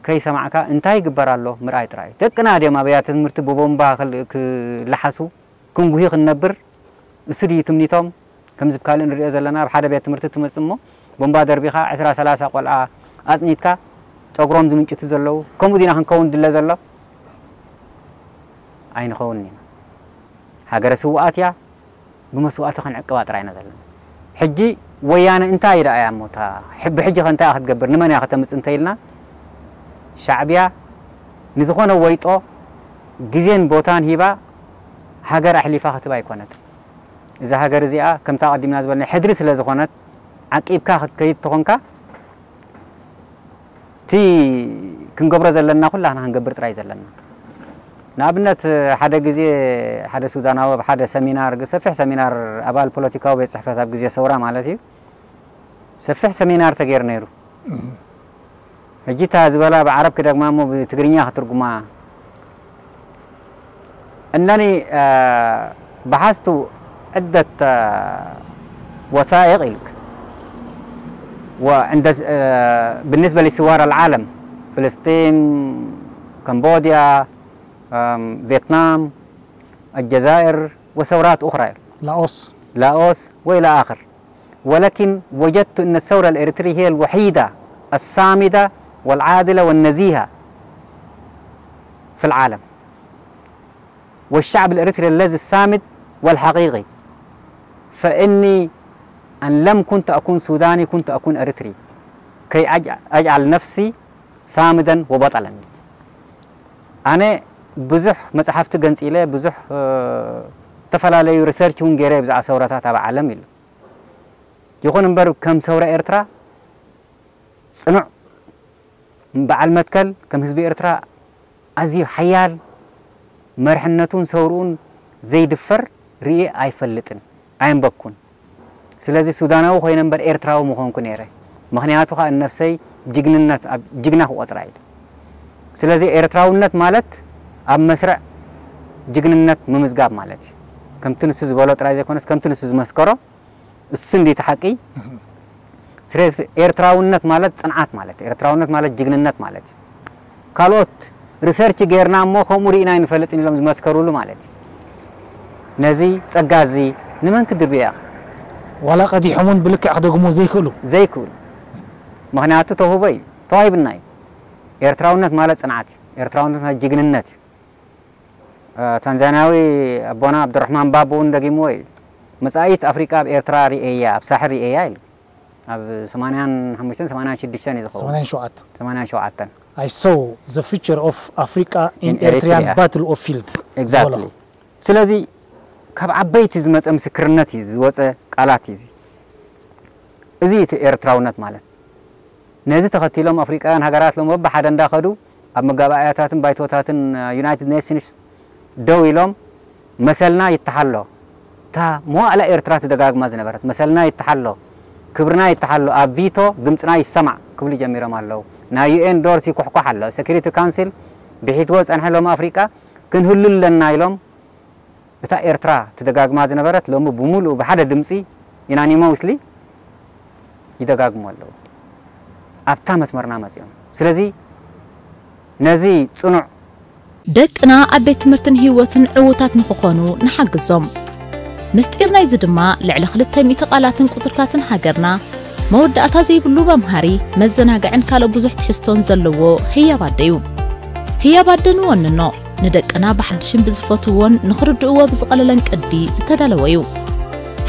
ከይሰማዕካ እንታይ ይግበር ኣሎ ምርኣይ ጥራይ ደቅና ድዮም ኣብያተ ትምህርቲ ብቦምባ ክልሓሱ ክንጉሂ ክንነብር እሱ ድዩ ትምኒቶም ከምዚ ብካልእ ንሪኦ ዘለና ኣብ ሓደ ቤት ትምህርቲ ትመፅእ እሞ ቦምባ ደርቢኻ ዕስራ ሰላሳ ቆልዓ ኣፅኒትካ ፀጉሮም ዝምንጭቱ ዘለዉ ከምኡ ዲና ክንከውን ድለ ዘሎ ኣይንኸውን ኢና ሃገረ ስውኣት እያ ብመስዋእቲ ክንዕቅባ ጥራይ ኢና ዘለና ሕጂ ወያነ እንታይ ደኣ እያ ሞታ ብሕጂ ከ እንታይ ክትገብር ንመን እያ ከተምፅእ እንተኢልና ሻዕብያ ንዝኾነ ወይጦ ግዜን ቦታን ሂባ ሃገር ኣሕሊፋ ክትብ ኣይኮነትን። እዛ ሃገር እዚኣ ከምታ ቀዲምና ዝበልና ሕድሪ ስለ ዝኾነት ዓቂብካ ክትከይድ ተኾንካ እቲ ክንገብሮ ዘለና ኩላና ክንገብር ጥራይ ዘለና። ንኣብነት ሓደ ግዜ ሓደ ሱዳናዊ ኣብ ሓደ ሰሚናር፣ ሰፊሕ ሰሚናር ኣባል ፖለቲካዊ ቤት ጽሕፈት ኣብ ግዜ ሰውራ ማለት እዩ፣ ሰፊሕ ሰሚናር ተገይሩ ነይሩ። ሕጂ እታ ዝበላ ብዓረብ ክደግማ እሞ ብትግርኛ ክትርጉማ أنني آه، بحثت عدة آه، وثائق إلك وعند آه، بالنسبة لثوار العالم، فلسطين، كمبوديا، آم، فيتنام، الجزائر وثورات أخرى، لاوس لاوس وإلى آخر. ولكن وجدت أن الثورة الإريترية هي الوحيدة الصامدة والعادلة والنزيهة في العالم، والشعب الإريتري الذي الصامد والحقيقي. فإني أن لم كنت أكون سوداني، كنت أكون إريتري، كي أج- أجعل نفسي صامدا وبطلا. ኣነ ብዙሕ መጽሓፍቲ ገንጺለ፣ ብዙሕ እ፣ ዝተፈላለዩ ሪሰርች እውን ገይረ ብዛዕባ ሰውራታት ኣብ ዓለም ኢሉ። ይኹን እምበር ከም ሰውራ ኤርትራ ጽኑዕ በዓል መትከል፣ ከም ህዝቢ ኤርትራ ኣዝዩ ሓያል፣ መርሕነቱን ሰውርኡን ዘይድፈር ርእየ ኣይፈልጥን፣ ኣየንበብኩን። ስለዚ ሱዳናዊ ኮይነ እምበር ኤርትራዊ ምኾንኩ ነይረ። ምኽንያቱ ኸኣ ንነፍሰይ ጅግንነት ኣብ ጅግና ክቆጽራ ኢለ። ስለዚ ኤርትራውነት ማለት ኣብ መስርዕ ጅግንነት ምምዝጋብ ማለት እዩ። ከምቲ ንሱ ዝበሎ ጥራይ ዘይኮነስ ከምቲ ንሱ ዝመስከሮ እሱ እንዲ እቲ ሓቂ። ስለዚ ኤርትራውነት ማለት ጽንዓት ማለት እዩ። ኤርትራውነት ማለት ጅግንነት ማለት እዩ። ካልኦት ሪሰርች ጌርና እሞ ከምኡ ርኢና ኣይንፈልጥን ኢሎም ዝመስከሩሉ ማለት እዩ። ነዚ ጸጋ እዚ ንመን ክድርብዮ ኢኻ? ዋላ ቀዲሖም እውን ብልክዕ ክደግሞ ዘይክእሉ ዘይክእሉ። ምኽንያቱ ተውህቦ እዩ፣ ተዋሂብና እዩ። ኤርትራውነት ማለት ጽንዓት እዩ። ኤርትራውነት ማለት ጅግንነት እዩ። እ፣ ታንዛንያዊ ኣቦና ዓብዱራሕማን ባቡ እውን ደጊምዎ እዩ። መጻኢት ኣፍሪቃ ኣብ ኤርትራ ርእየያ፣ ኣብ ሳሕል ርእየያ ኢሉ። ኣብ ሰማንያን ሓሙሽተን ሰማንያን ሽዱሽተን እዩ ዝኸውን። ሰማንያን ሸውዓተ ሰማንያን ሸውዓተን I saw the future of Africa in In Eritrea. Eritrean battlefield Exactly። ስለዚ ካብ ዓበይቲ ዝመጸ ምስክርነት እዩ፣ ዝወጸ ቃላት እዩ እዚ። እዚ እቲ ኤርትራውነት ማለት። ነዚ ተኸቲሎም ኣፍሪቃውያን ሃገራት ሎም በብሓደ እንዳኸዱ ኣብ መጋባእያታትን ባይቶታትን ዩናይትድ ኔሽንስ ደው ኢሎም መሰልና ይተሓሎ፣ እታ መዋእላ ኤርትራ ትደጋግማ ዝነበረት መሰልና ይተሓሎ፣ ክብርና ይተሓሎ፣ ኣብ ቪቶ ድምፅና ይሰማዕ ክብሉ ጀሚሮም ኣለዉ። ናይ ዩ ኤን ዶርስ ይኩሕኳሕ ኣሎ። ሴኩሪቲ ካውንሲል ብሒትዎ ዝጸንሐ ሎም ኣፍሪቃ ክንህሉ ኣለና ኢሎም እታ ኤርትራ ትደጋግማ ዝነበረት ሎሚ ብምሉኡ ብሓደ ድምፂ ዩናኒሞስሊ ይደጋግሙ ኣለዉ። ኣብታ መስመርና መፂኦም። ስለዚ ነዚ ፅኑዕ ደቅና ኣብ ቤት ትምህርትን ህይወትን ዕዉታት ንኽኾኑ ንሓግዞም። ምስጢር ናይዚ ድማ ልዕሊ ክልተ ሚእቲ ቃላትን ቁጽርታትን ሃገርና መወዳእታ ዘይብሉ መምሃሪ፣ መዘናግዕን ካልእ ብዙሕ ትሕዝቶን ዘለዎ ህያብ ኣደ እዩ። ህያብ ኣደ ንወንኖ፣ ንደቅና ብሓድሽን ብዝፈትውዎን ንኽርድእዎ ብዝቐለለን ቅዲ ዝተዳለወ እዩ።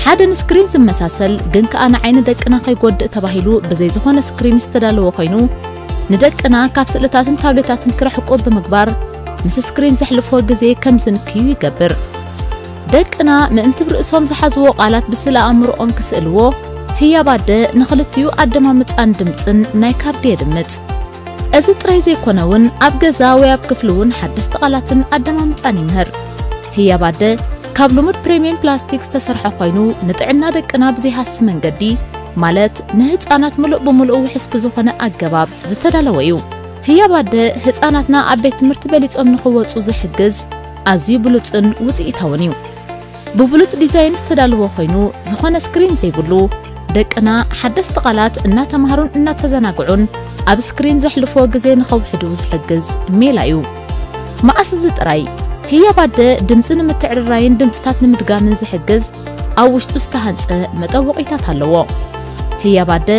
ሓደ ንስክሪን ዝመሳሰል ግን ከኣ ንዓይኒ ደቅና ከይጎድእ ተባሂሉ ብዘይ ዝኾነ ስክሪን ዝተዳለወ ኮይኑ፣ ንደቅና ካብ ስእልታትን ታብሌታትን ክርሕቁ ብምግባር ምስ ስክሪን ዘሕልፍዎ ግዜ ከም ዝንክዩ ይገብር። ደቅና ምእንቲ ብ ርእሶም ዝሓዝዎ ቃላት ብስእለ ኣእምሮኦም ክስእልዎ ህያብ ኣደ ንኽልቲኡ ኣደማምጻን ድምጽን ናይ ካርዲ የድምጽ። እዚ ጥራይ ዘይኮነ እውን ኣብ ገዛ ወይ ኣብ ክፍሊ እውን ሓደስቲ ቃላትን ኣደማምጻን ይምህር። ህያብ ኣደ ካብ ልሙድ ፕሪምየም ፕላስቲክ ዝተሰርሐ ኮይኑ ንጥዕና ደቅና ብዘይሃሲ መንገዲ ማለት ንህጻናት ምሉእ ብምሉእ ውሕስ ብዝኾነ ኣገባብ ዝተዳለወ እዩ። ህያብ ኣደ ህጻናትና ኣብ ቤት ትምህርቲ በሊጾም ንኽወጹ ዝሕግዝ ኣዝዩ ብሉጽን ውጽኢታውን እዩ። ብብሉጽ ዲዛይን ዝተዳለወ ኮይኑ ዝኾነ ስክሪን ዘይብሉ ደቅና ሓደስቲ ቃላት እናተማሃሩን እናተዘናግዑን ኣብ ስክሪን ዘሕልፍዎ ግዜ ንኸውሕዱ ዝሕግዝ ሜላ እዩ። መኣስ እዚ ጥራይ ህያብ ኣደ ድምፂ ንምትዕርራይን ድምፅታት ንምድጋምን ዝሕግዝ ኣብ ውሽጡ ዝተሃንፀ መጠወቒታት ኣለዎ። ህያብ ኣደ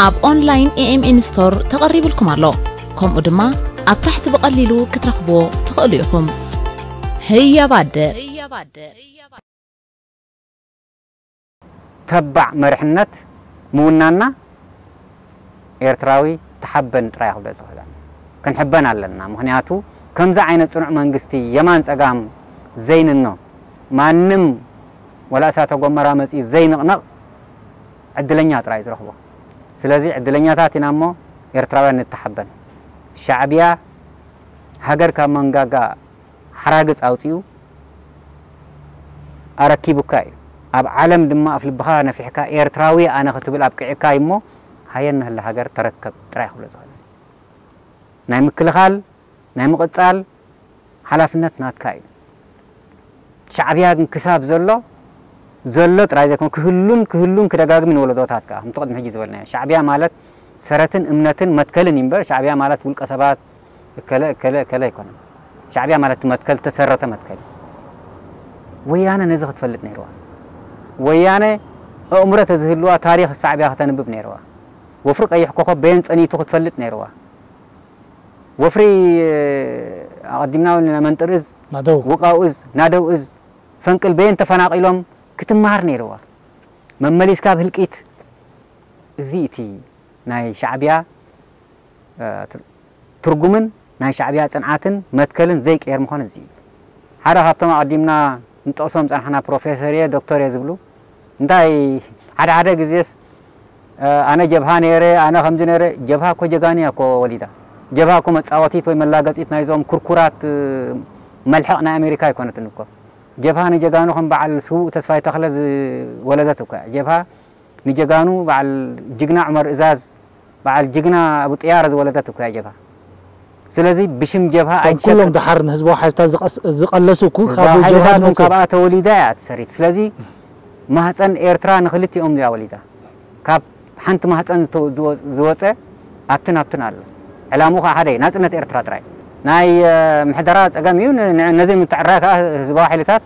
ኣብ ኦንላይን ኤኤምኤን ስቶር ተቐሪብልኩም ኣሎ። ከምኡ ድማ ኣብ ታሕቲ ብቐሊሉ ክትረኽብዎ ትኽእሉ ኢኹም። ህያብ ኣደ ተባዕ መሪሕነት ምውናና ኤርትራዊ ተሓበን ጥራይ ክብለ ዝኽእል። ክንሕበን ኣለና። ምኽንያቱ ከምዚ ዓይነት ጽኑዕ መንግስቲ የማን ጸጋም ዘይንኖ ማንም ወላ እሳተ ጎመራ መጺኡ ዘይንቕነቕ ዕድለኛ ጥራይ ዝረኽቦ። ስለዚ ዕድለኛታት ኢና እሞ ኤርትራውያን ንተሓበን። ሻዕብያ ሃገር ካብ መንጋጋ ሓራግጽ ኣውጺኡ ኣረኪቡካ እዩ። ኣብ ዓለም ድማ ኣፍ ልብኻ ነፊሕካ ኤርትራዊ ኣነ ክትብል ኣብቂዕካ እዩ እሞ ሃየ ንህለ ሃገር ተረከብ ጥራይ ክብሎ ዝኽእል። ናይ ምክልኻል ናይ ምቕጻል ሓላፍነት ናትካ እዩ። ሻዕብያ ግን ክሳብ ዘሎ ዘሎ ጥራይ ዘይኮነ ክህሉን ክህሉን ክደጋግምን ወለዶታት ከኣ ከምቲ ቅድሚ ሕጂ ዝበልናዮ ሻዕብያ ማለት ሰረትን እምነትን መትከልን እዩ እምበር ሻዕብያ ማለት ውልቀ ሰባት እከለ እከለ እከለ ኣይኮነን። ሻዕብያ ማለት መትከል ተሰረተ መትከል እዩ። ወያነ ነዚ ክትፈልጥ ነይርዋ። ወያነ ኣእምሮ ተዝህልዋ ታሪኽ ሻዕብያ ከተንብብ ነይርዋ። ወፍሪ ቀይሕ ኮኸብ በየን ጸኒቱ ክትፈልጥ ነይርዋ። ወፍሪ ኣቐዲምና እውን መንጥር እዝ ናደው ውቃው እዝ ናደው እዝ ፈንቅል በየን ተፈናቒሎም ክትመሃር ነይርዋ። መመሊስካ ኣብ ህልቂት እዚ እቲ ናይ ሻዕብያ እ፣ ትር- ትርጉምን ናይ ሻዕብያ ጽንዓትን መትከልን ዘይቅየር ምዃኑ እዚ እዩ። ሓደ ካብቶም ኣቐዲምና ንጠቕሶም ጸናሕና ፕሮፌሰር እየ ዶክተር እየ ዝብሉ እንታይ ሓደ ሓደ ግዜስ እ፣ ኣነ ጀብሃ ነይረ ኣነ ከምዚ ነይረ። ጀብሃ እኮ ጀጋኑ እያ እኮ ወሊዳ። ጀብሃ እኮ መጻወቲት ወይ መላገጺት ናይዞም ኩርኩራት እ፣ መልሕቕ ናይ ኣሜሪካ ኣይኮነትን እኮ። ጀብሃ ንጀጋኑ ከም በዓል ስዉእ ተስፋይ ተኽለ ዝወለደት እኮ እያ። ጀብሃ ንጀጋኑ በዓል ጅግና ዑመር እዛዝ በዓል ጅግና ኣቡ ጥያር ዝወለደት እኮ እያ ጀብሃ። ስለዚ ብሽም ጀብሃ እቶም ኣይትሸጥን። ኩሎም ደሓር ንህዝባዊ ሓይልታት ዝቐስ- ዝቐለሱ እኮ ህዝባዊ ካብ ጀብሃ ሓይልታት እውን ዝመጹ ካብኣ ተወሊዳ እያ እቲ ሰሪት። ስለዚ ማህፀን ኤርትራ ንክልቲኦም እያ ወሊዳ። ካብ ሓንቲ ማህፀን ዝተ- ዝወ- ዝወፀ ኣብትን ኣብትን ኣሎ። ዕላምኡ ከዓ ሓደ እዩ፣ ናፅነት ኤርትራ ጥራይ። ናይ እ፣ ምሕደራ ፀገም እዩ። ን- ን- ነዚ ምትዕራይ ከዓ ህዝባዊ ሓይልታት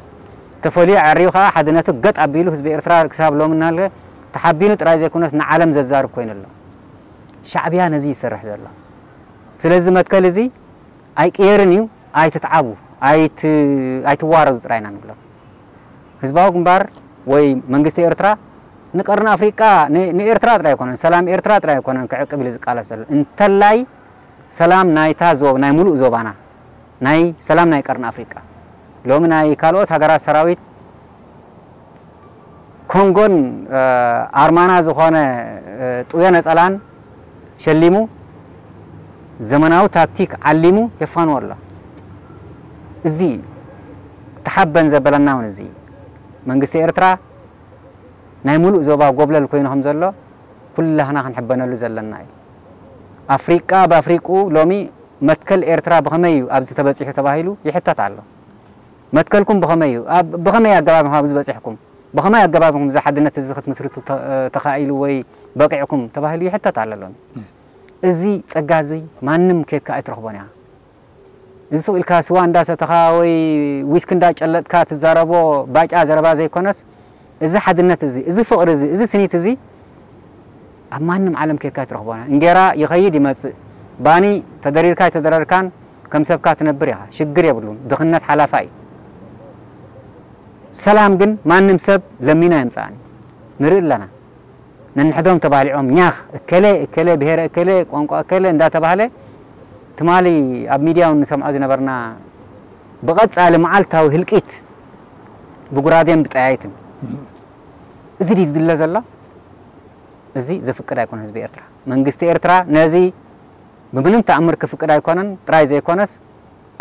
ተፈልዩ ኣዕርዩ ከዓ ሓድነቱ ገጥ ኣቢሉ ህዝቢ ኤርትራ ክሳብ ሎሚ እናሃለወ ተሓቢኑ ጥራይ ዘይኮነስ ንዓለም ዘዛርብ ኮይኑ ኣሎ። ሻዕብያ ነዚ ይሰርሕ ዘሎ። ስለዚ መትከል እዚ ኣይቅየርን እዩ። ኣይትትዓቡ፣ ኣይት- ኣይትዋረዙ ጥራይ ኢና ንብሎ። ህዝባዊ ግንባር ወይ መንግስቲ ኤርትራ ንቀርኒ ኣፍሪቃ ን- ንኤርትራ ጥራይ ኣይኮነን፣ ሰላም ኤርትራ ጥራይ ኣይኮነን ክዕቅብ ኢሉ ዝቃለስ ዘሎ። እንተላይ ሰላም ናይታ ዞብ ናይ ሙሉእ ዞባና ናይ ሰላም ናይ ቀርኒ ኣፍሪቃ ሎሚ ናይ ካልኦት ሃገራት ሰራዊት ኮንጎን ኣርማና ዝኾነ ጥውዮ ነጸላን ሸሊሙ ዘመናዊ ታክቲክ ዓሊሙ የፋንዎ ኣሎ። እዚ ተሓበን ዘበለና እውን እዚ መንግስቲ ኤርትራ ናይ ሙሉእ ዞባ ጎብለል ኮይኑ ከም ዘሎ ኩላህና ክንሕበነሉ ዘለና እዩ። ኣፍሪቃ ብኣፍሪቁ ሎሚ መትከል ኤርትራ ብኸመይ እዩ ኣብዚ ተበጺሑ ተባሂሉ ይሕተት ኣሎ። መትከልኩም ብኸመይ እዩ? ኣብ ብኸመይ ኣገባብ ኢኹም ኣብዚ በጺሕኩም? ብኸመይ ኣገባብ ኢኹም እዚ ሓድነት እዚ ክትምስርቱ ተ- ተኻኢሉ ወይ በቂዕኩም ተባሂሉ ይሕተት ኣሎ ሎሚ። እዚ ጸጋ እዚ ማንም ኬድካ ኣይትረኽቦን ኢኻ። እዚ ስቕ ኢልካ ስዋ እንዳሰተኻ ወይ ዊስኪ እንዳጨለጥካ ትዛረቦ ባጫ ዘረባ ዘይኮነስ እዚ ሓድነት እዚ፣ እዚ ፍቕሪ እዚ፣ እዚ ስኒት እዚ ኣብ ማንም ዓለም ኬድካ ኣይትረኽቦን። እንጌራ ይኸይድ ይመጽእ፣ ባኒ ተደሪርካ ኣይተደረርካን ከም ሰብካ ትነብር ኢኻ፣ ሽግር የብሉን። ድኽነት ሓላፋ እዩ። ሰላም ግን ማንም ሰብ ለሚኑ ኣየምጽኣን። ንርኢ ኣለና። ነንሕዶም ተባሊዖም ኛኽ እከለ እከለ ብሄረ እከለ ቋንቋ እከለ እንዳተባህለ ትማሊ ኣብ ሚድያ እውን ንሰምዖ ዝነበርና ብቐጻሊ መዓልታዊ ህልቂት ብጉራዴን ብጠያይትን እዚ ድዩ ዝድለ ዘሎ? እዚ ዘፍቅድ ኣይኮነ ህዝቢ ኤርትራ። መንግስቲ ኤርትራ ነዚ ብምንም ተኣምር ክፍቅድ ኣይኮነን ጥራይ ዘይኮነስ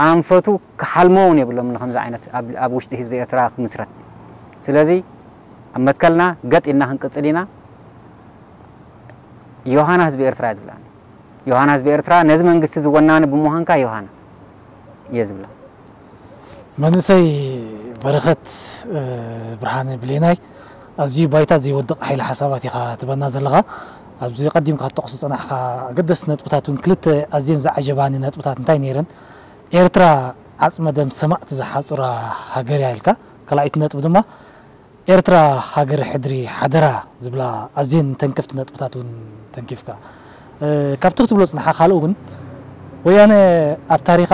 ኣንፈቱ ክሓልሞ እውን የብሎም ንከምዚ ዓይነት ኣብ ኣብ ውሽጢ ህዝቢ ኤርትራ ክምስረት። ስለዚ ኣብ መትከልና ገጥ ኢልና ክንቅጽል ኢና። ዮሃና ህዝቢ ኤርትራ እየ ዝብላ። ዮሃና ህዝቢ ኤርትራ ነዚ መንግስቲ ዝወናኒ ብምዃንካ ዮሃና እየ ዝብላ። መንእሰይ በረኸት ብርሃነ ብሌናይ ኣዝዩ ባይታ ዘይወድቕ ሓይሊ ሓሳባት ኢኻ ትበና ዘለኻ። ኣብዚ ቀዲምካ ትጠቕሱ ጸናሕካ ኣገደስቲ ነጥብታት እውን ክልተ ኣዝየን ዝዓጀባኒ ነጥብታት እንታይ ነይረን? ኤርትራ ዓጽመ ደም ሰማእቲ ዝሓጹራ ሃገር እያ ኢልካ። ካልኣይቲ ነጥቢ ድማ ኤርትራ ሃገር ሕድሪ ሓደራ ዝብላ ኣዝየን ተንከፍቲ ነጥብታት እውን ተንኪፍካ። ካብቲ ክትብሎ ጽንሓ ካልእ እውን ወያነ ኣብ ታሪኻ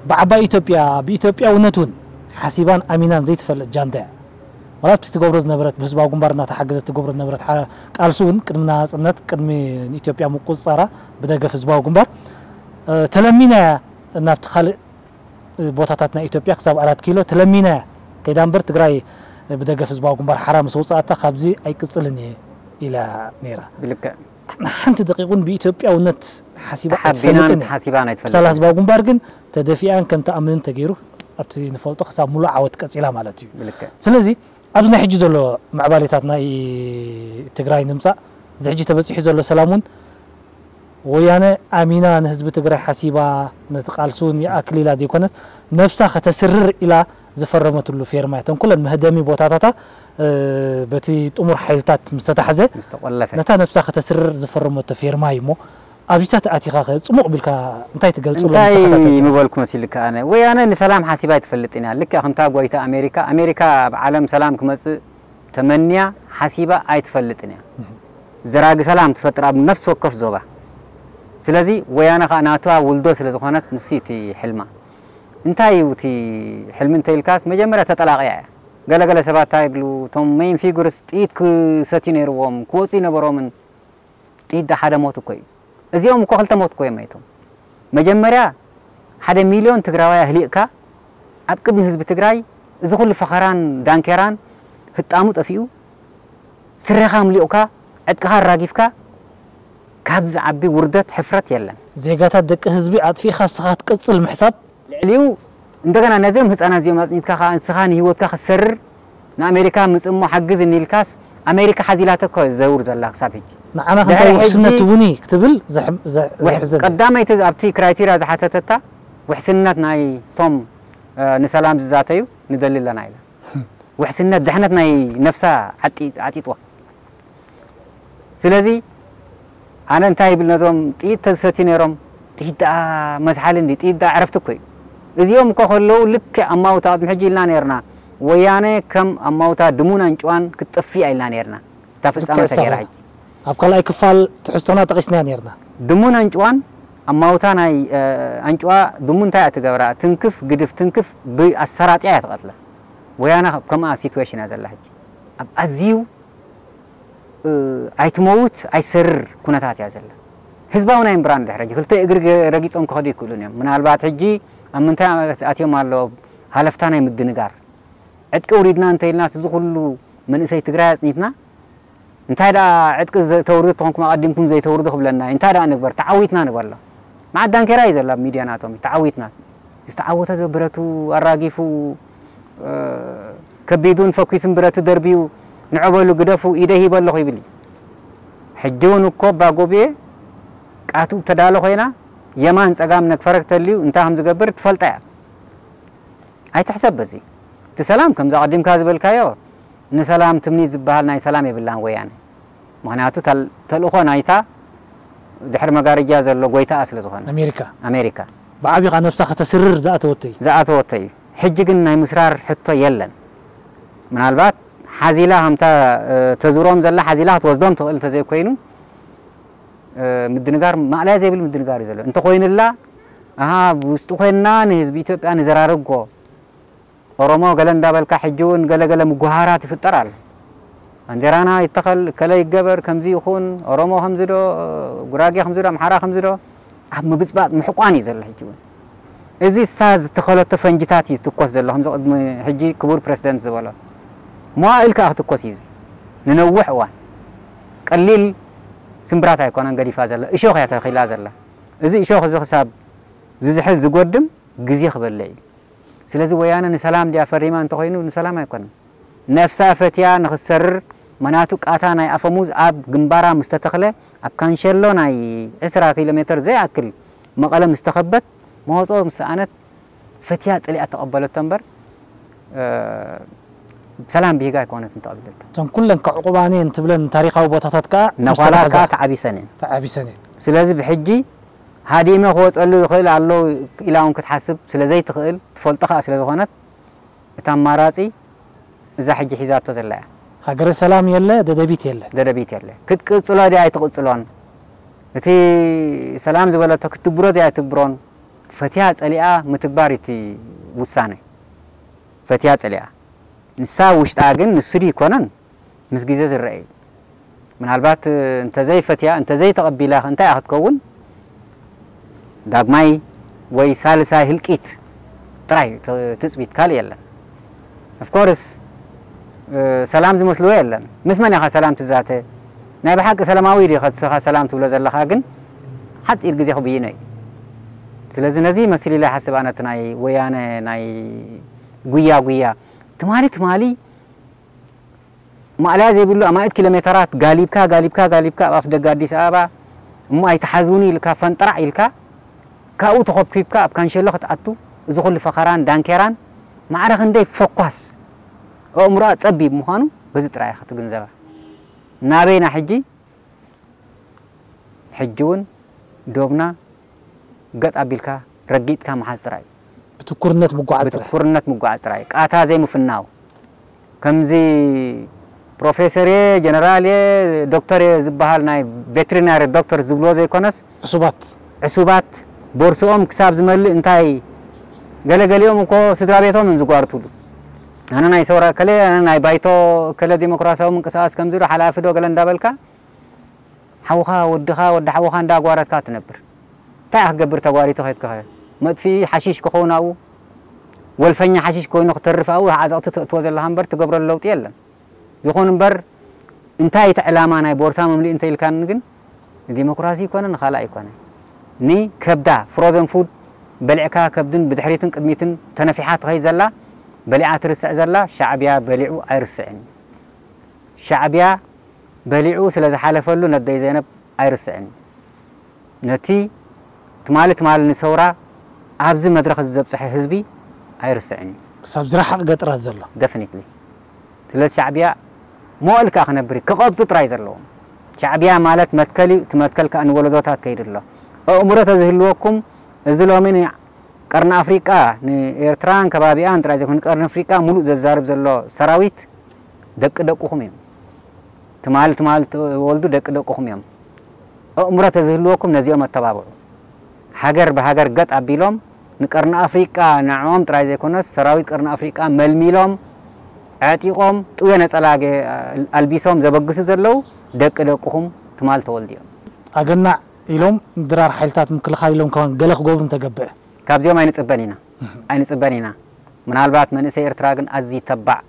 ብዓባይ ኢትዮጵያ ብኢትዮጵያውነት እውን ሓሲባን ኣሚናን ዘይትፈልጥ ጃንዳ እያ። ዋላ ኣብቲ ትገብሮ ዝነበረት ብህዝባዊ ግንባር እናተሓገዘት ትገብሮ ዝነበረት ቃልሲ እውን ቅድሚ ናጽነት ቅድሚ ንኢትዮጵያ ምቁጽጻራ ብደገፍ ህዝባዊ ግንባር ተለሚና እያ ናብቲ ካልእ ቦታታት ናይ ኢትዮጵያ ክሳብ ኣራት ኪሎ ተለሚና እያ ከይዳ እምበር ትግራይ ብደገፍ ህዝባዊ ግንባር ሓራ ምስ ኣውፅኣታ ካብዚ ኣይቅፅልን እየ ኢላ ነይራ። ብልክዕ ሓንቲ ደቂቕ እውን ብኢትዮጵያውነት ሓሲባ ተሓቢናን ኣይትፈልጥን እያ። ሓሲባን ሳላ ኣይትፈልጥን። ህዝባዊ ግንባር ግን ተደፊኣን ከም ትኣምንን ተገይሩ ኣብቲ ንፈልጦ ክሳብ ሙሉእ ዓወት ቀፂላ ማለት እዩ። ብልክዕ ስለዚ ኣብዚ ናይ ሕጂ ዘሎ ምዕባሌታት ናይ ትግራይ ንምፃእ እዚ ሕጂ ተበፂሑ ዘሎ ሰላም እውን ወያነ ኣሚና ንህዝቢ ትግራይ ሓሲባ ነቲ ቃልሲ እውን ይኣክል ኢላ ዘይኮነት ነብሳ ከተስርር ኢላ ዝፈረመትሉ ፌርማ እያ። እተን ኩለን መህደሚ ቦታታታ እ፣ በቲ ጥሙር ሓይልታት ምስ ተታሕዘ ምስ ተቆለፈ ነታ ነብሳ ከተስርር ዝፈረመቶ ፌርማ እዩ እሞ ኣብዚታት ኣቲኻ ከ ፅሙቕ ቢልካ እንታይ ትገልፅሎም እንታይ ንተኸታተልቲ? ምበልኩ መሲልካ ኣነ ወያነ ንሰላም ሓሲባ ኣይትፈልጥን እያ። ልክዕ ከምታ ጎይታ ኣሜሪካ ኣሜሪካ ኣብ ዓለም ሰላም ክመፅእ ተመንያ ሓሲባ ኣይትፈልጥን እያ። ዘራጊ ሰላም ትፈጥር ኣብ ነፍሲ ወከፍ ዞባ። ስለዚ ወያነ ከዓ ናታ ውልዶ ስለ ዝኾነት ንሱ እዩ እቲ ሕልማ። እንታይ እዩ እቲ ሕልሚ እንተ ኢልካስ መጀመርያ ተጠላቕያ እያ። ገለገለ ሰባት እንታይ ይብሉ እቶም ሜን ፊጉርስ ጥይት ክሰትዩ ነይርዎም ክወፁ ይነበሮምን ጥይት ሓደ ሞት እኮ እዩ። እዚኦም እኮ ክልተ ሞት እኮ እዮም መይቶም። መጀመርያ ሓደ ሚልዮን ትግራዋይ ኣህሊቕካ ኣብ ቅድሚ ህዝቢ ትግራይ እዚ ኩሉ ፈኸራን ዳንኬራን ህጣሙ ጠፊኡ ስረኻ ኣምሊቑካ ዕጥቅኻ ኣራጊፍካ ካብዚ ዝዓቢ ውርደት ሕፍረት የለን። ዜጋታት ደቂ ህዝቢ ኣጥፊእኻ ንስኻ ክትቅፅል ምሕሳብ ልዕሊኡ እንደገና ነዚኦም ህፃናት እዚኦም ኣፅኒትካ ከዓ ንስኻ ንህይወትካ ክትሰርር ንኣሜሪካ ምፅእ እሞ ሓግዝ እንኢልካስ ኣሜሪካ ሓዚላቶ እኮ ዘውር ዘላ ክሳብ ሕጂ ንዓና ድሕሪ ክንታይ ውሕስነት ሕጂ ትቡኒ ክትብል ዘሕ- ዘ- ውሕስ- ዘሕዝን ቀዳመይቲ ኣብቲ ክራይቴርያ ዝሓተተታ ውሕስነት ናይ ቶም እ፣ ንሰላም ዝዛተዩ ንደሊ ኣለና ኢላ። ውሕስነት ድሕነት ናይ ነፍሳ ዓጢ- ዓጢጥዋ። ስለዚ ኣነ እንታይ ይብል ነዞም ጥይት ተዝሰትዩ ነይሮም ጥይት ደኣ መዝሓሊ እንዲ ጥይት ደኣ ዕረፍቲ እኮ እዩ። እዚኦም እኮ ከለዉ ልክዕ ኣማውታ ቅድሚ ሕጂ ኢልና ነርና ወያነ ከም ኣማውታ ድሙን ኣንጭዋን ክትጠፍእ ኢልና ነርና። እታ ፍጻመ ልክዕ ተገይራ ሰማይ። ሕጂ ኣብ ካልኣይ ክፋል ትሕዝቶና ጠቒስና ነርና። ድሙን ኣንጭዋን ኣማውታ ናይ እ፣ ኣንጭዋ ድሙ እንታይ እያ ትገብራ? ትንክፍ ግድፍ ትንክፍ ብኣሰራጥያ እያ ትቐትላ። ወያነ ከምኣ ሲትዌሽን እያ ዘላ ሕጂ ኣብ ኣዝዩ እ፣ ኣይትመውት ኣይሰርር ኩነታት እያ ዘላ። ህዝባዊ ናይ እምብራን ድሕሪ ሕጂ ክልተ እግሪ ገ- ረጊጾም ክኸዱ ይክእሉን እዮም። ምናልባት ሕጂ ኣብ ምንታይ ኣትዮም ኣለዉ? ሃለፍታ ናይ ምድንጋር ዕጥቂ ውሪድና እንተኢልናስ እዚ ኩሉ መንእሰይ ትግራይ ኣጽኒትና እንታይ ደኣ ዕጥቂ ዘ- ተውርዱ ተኾንኩም ኣቐዲምኩም ዘይተውርዱ ክብለና እዩ። እንታይ ደኣ ንግበር ተዓዊትና ንበሎ። መዓት ዳንኬራ እዩ ዘሎ ኣብ ሚድያ ናቶም እዩ ተዓዊትና ዝተዓወተ ዶ ብረቱ ኣራጊፉ እ፣ ከቢዱን ፈኲስን ብረቱ ደርብዩ ንዑ በሉ ግደፉ ኢደ ሂበ ኣለኹ ይብል እዩ። ሕጂ እውን እኮ ባጎብየ ቃቱ ተዳሎ ኮይና የማን ጸጋም ነግፈረክ ተልዩ እንታይ ከም ዝገብር ትፈልጣ እያ። ኣይትሕሰብ በዚ እቲ ሰላም ከምዚ ኣቐዲምካ ዝበልካዮ ንሰላም ትምኒት ዝበሃል ናይ ሰላም የብላን ወያነ። ምኽንያቱ ተል- ተልእኾ ናይታ ድሕሪ መጋረጃ ዘሎ ጎይታኣ ስለ ዝኾነ ኣሜሪካ ኣሜሪካ ብዓቢኻ ነብሳ ከተስርር ዝኣተወቶ እዩ። ዝኣተወቶ እዩ። ሕጂ ግን ናይ ምስራር ሕቶ የለን። ምናልባት ሓዚላ ከምታ እ፣ ተዙሮም ዘላ ሓዚላ ክትወስዶም ትኽእል እንተዘይኮይኑ እ፣ ምድንጋር ማእለያ ዘይብል ምድንጋር እዩ ዘሎ። እንተኾይኑላ ኣሃ ብውሽጢ ኮይንና ንህዝቢ ኢትዮጵያ ንዘራርጎ ኦሮሞ ገለ እንዳበልካ ሕጂ እውን ገለገለ ምጉሃራት ይፍጠር ኣሎ። ባንዴራና ይተኸል ከለ ይገበር ከምዚ ይኹን ኦሮሞ ከምዚ ዶ ጉራጌ ከምዚ ዶ ኣምሓራ ከምዚ ዶ ኣብ ምብፅባፅ ምሕቋን እዩ ዘሎ ሕጂ እውን እዚ እሳ ዝተኸለቶ ፈንጅታት እዩ ዝትኮስ ዘሎ ከምዚ ቅድሚ ሕጂ ክቡር ፕሬዚደንት ዝበሎ መዋእል ከዓ ክትኮስ እዩ እዚ ንነውሕ እዋን ቀሊል ስምብራት ኣይኮነን ገዲፋ ዘላ እሾኽ እያ ተኺላ ዘላ እዚ እሾኽ እዚ ክሳብ ዝዝሕል ዝጎድም ግዜ ክበልዕ እዩ ስለዚ ወያነ ንሰላም ድያ ፈሪማ እንተኾይኑ ንሰላም ኣይኮነን ነፍሳ ፈትያ ንኽትሰርር መናቱ ቃታ ናይ ኣፈሙዝ ኣብ ግንባራ ምስ ተተኽለ ኣብ ካንሸሎ ናይ ዕስራ ኪሎ ሜትር ዘይኣክል መቐለ ምስ ተኸበት መወፅኦ ምስ ሰኣነት ፈትያ ፀሊኣ ተቐበለቶ እምበር ሰላም ብሂጋ ኣይኮነትን ተቐቢለቶ። እተን ኩለን ከዕቑባኒ እየን ትብለን ታሪኻዊ ቦታታት ከዓ ምስ ነኳላ ተታሕዛ ከዓ ተዓቢሰን እየን። ተዓቢሰን እየን። ስለዚ ብሕጂ ሃዲመ ክወፀሉ ይኽእል ኣሎ ኢላ እውን ክትሓስብ ስለዘይትኽእል ትፈልጦ ከዓ ስለዝኾነት እቲ ኣማራፂ እዛ ሕጂ ሒዛቶ ዘላ እያ። ሃገረ ሰላም የለ ደደቢት የለ። ደደቢት የለ ክትቅፅሎ ድያ ኣይትቕፅሎን እቲ ሰላም ዝበለቶ ክትግብሮ ድያ ኣይትግብሮን ፈትያ ፀሊኣ ምትግባር እቲ ውሳነ ፈትያ ፀሊኣ ንሳ ውሽጣ ግን ንሱ ድዩ ይኮነን ምስ ግዜ ዝረአ እዩ ምናልባት እንተዘይፈትያ እንተዘይተቐቢላ እንታይ እያ ክትከውን ዳግማይ ወይ ሳልሳይ ህልቂት ጥራይ ትፅቢት ካልእ የለን Of course ሰላም ዝመስልዎ የለን። ምስ መን ኢኻ ሰላም ትዛተ? ናይ ብሓቂ ሰላማዊ ድዩ ከትስኻ ሰላም ትብሎ ዘለኻ? ግን ሓፂር ግዜ ክብይኖ እዩ። ስለዚ ነዚ መስል ኢለ ሓስብ ኣነቲ ናይ ወያነ ናይ ጉያ ጉያ ትማሊ ትማሊ ማእለያ ዘይብሉ ኣማኢት ኪሎ ሜተራት ጋሊብካ ጋሊብካ ጋሊብካ ኣብ ኣፍ ደገ ኣዲስ ኣበባ እሞ ኣይትሓዝውኒ ኢልካ ፈንጥራዕ ኢልካ ካብኡ ተኾብኪብካ ኣብ ካንሸሎ ክትኣቱ እዚ ኩሉ ፈኸራን ዳንኬራን ማዕረ ክንደይ ፈኳስ ኣእምሮኣ ጸቢብ ምዃኑ በዚ ጥራይ ኢኻ ትግንዘባ። ናበይና ሕጂ? ሕጂ እውን ዶብና ገጥ ኣቢልካ ረጊጥካ ምሓዝ ጥራይ። ብትኩርነት ምጓዓዝ ጥራይ። ብትኩርነት ምጓዓዝ ጥራይ። ቃታ ዘይምፍናው። ከምዚ ፕሮፌሰር እየ፣ ጀነራል እየ፣ ዶክተር እየ ዝበሃል ናይ ቬትሪናሪ ዶክተር ዝብልዎ ዘይኮነስ ዕሱባት። ዕሱባት ቦርስኦም ክሳብ ዝመልእ እንታይ ገለገሊኦም እኮ ስድራ ቤቶም እዮም ዝጓርቱሉ። ኣነ ናይ ሰውራ እከለ፣ ኣነ ናይ ባይቶ እከለ ዲሞክራሲያዊ ምንቅስቃስ ከምዚ ዶ ሓላፊ ዶ ገለ እንዳበልካ ሓውኻ ወድኻ ወዲ ሓውኻ እንዳጓረትካ ትነብር። እንታይ ክትገብር ተጓሪቱ ከድክኸ? መጥፍኢ ሓሺሽ ክኸውን ኣብኡ ወልፈኛ ሓሺሽ ኮይኑ ክተርፍ ኣብኡ ዓዘቕቲ ተእትዎ ዘለኻ እምበር ትገብረሉ ለውጢ የለን። ይኹን እምበር እንታይ እቲ ዕላማ ናይ ቦርሳ መምልኢ እንተ ኢልካኒ ግን ንዲሞክራሲ ይኮነ ንኻልእ ኣይኮነ። ንከብዳ ፍሮዘን ፉድ በሊዕካ ከብድን ብድሕሪትን ቅድሚትን ተነፊሓ ትኸይድ ዘላ በሊዓ ትርስዕ ዘላ ሻዕብያ በሊዑ ኣይርስዕን። ሻዕብያ በሊዑ ስለ ዝሓለፈሉ ነደይ ዘይነብ ኣይርስዕን። ነቲ ትማሊ ትማሊ ንሰውራ ኣብዚ መድረኽ እዚ ዘብፅሐ ህዝቢ ኣይርስዕን እዩ። ክሳብ ዝረሓቕ ገጠራት ዘሎ። ደፍኒትሊ። ስለዚ ሻዕብያ መዋእል ከዓ ክነብር እዩ። ክቐብፁ ጥራይ ዘለዎም። ሻዕብያ ማለት መትከል እዩ። እቲ መትከል ከዓ ንወለዶታት ከይዱ ኣሎ። ኣእምሮ ተዝህልወኩም እዚ ሎሚ ንቀርኒ ኣፍሪቃ ንኤርትራን ከባቢኣን ጥራይ ዘይኮነ ቀርኒ ኣፍሪቃ ሙሉእ ዘዛርብ ዘሎ ሰራዊት ደቂ ደቅኹም እዮም። ትማል ትማል ትወልዱ ደቂ ደቅኹም እዮም። ኣእምሮ ተዝህልወኩም ነዚኦም ኣተባብዑ። ሃገር ብሃገር ገጥ ኣቢሎም ንቀርኒ ኣፍሪቃ ንዕኦም ጥራይ ዘይኮነስ ሰራዊት ቀርኒ ኣፍሪቃ መልሚሎም ዕጢቖም ጥውየ ነጸላ ገ- ኣልቢሶም ዘበግሱ ዘለዉ ደቂ ደቅኹም ትማል ተወልዱ እዮም። ኣገናዕ ኢሎም ድራር ሓይልታት ምክልኻል ኢሎም ከማን ገለ ክገብሩ እንተገብዐ። ካብዚኦም ኣይንጽበን ኢና ኣይንጽበን ኢና። ምናልባት መንእሰይ ኤርትራ ግን ኣዝዩ ተባዕ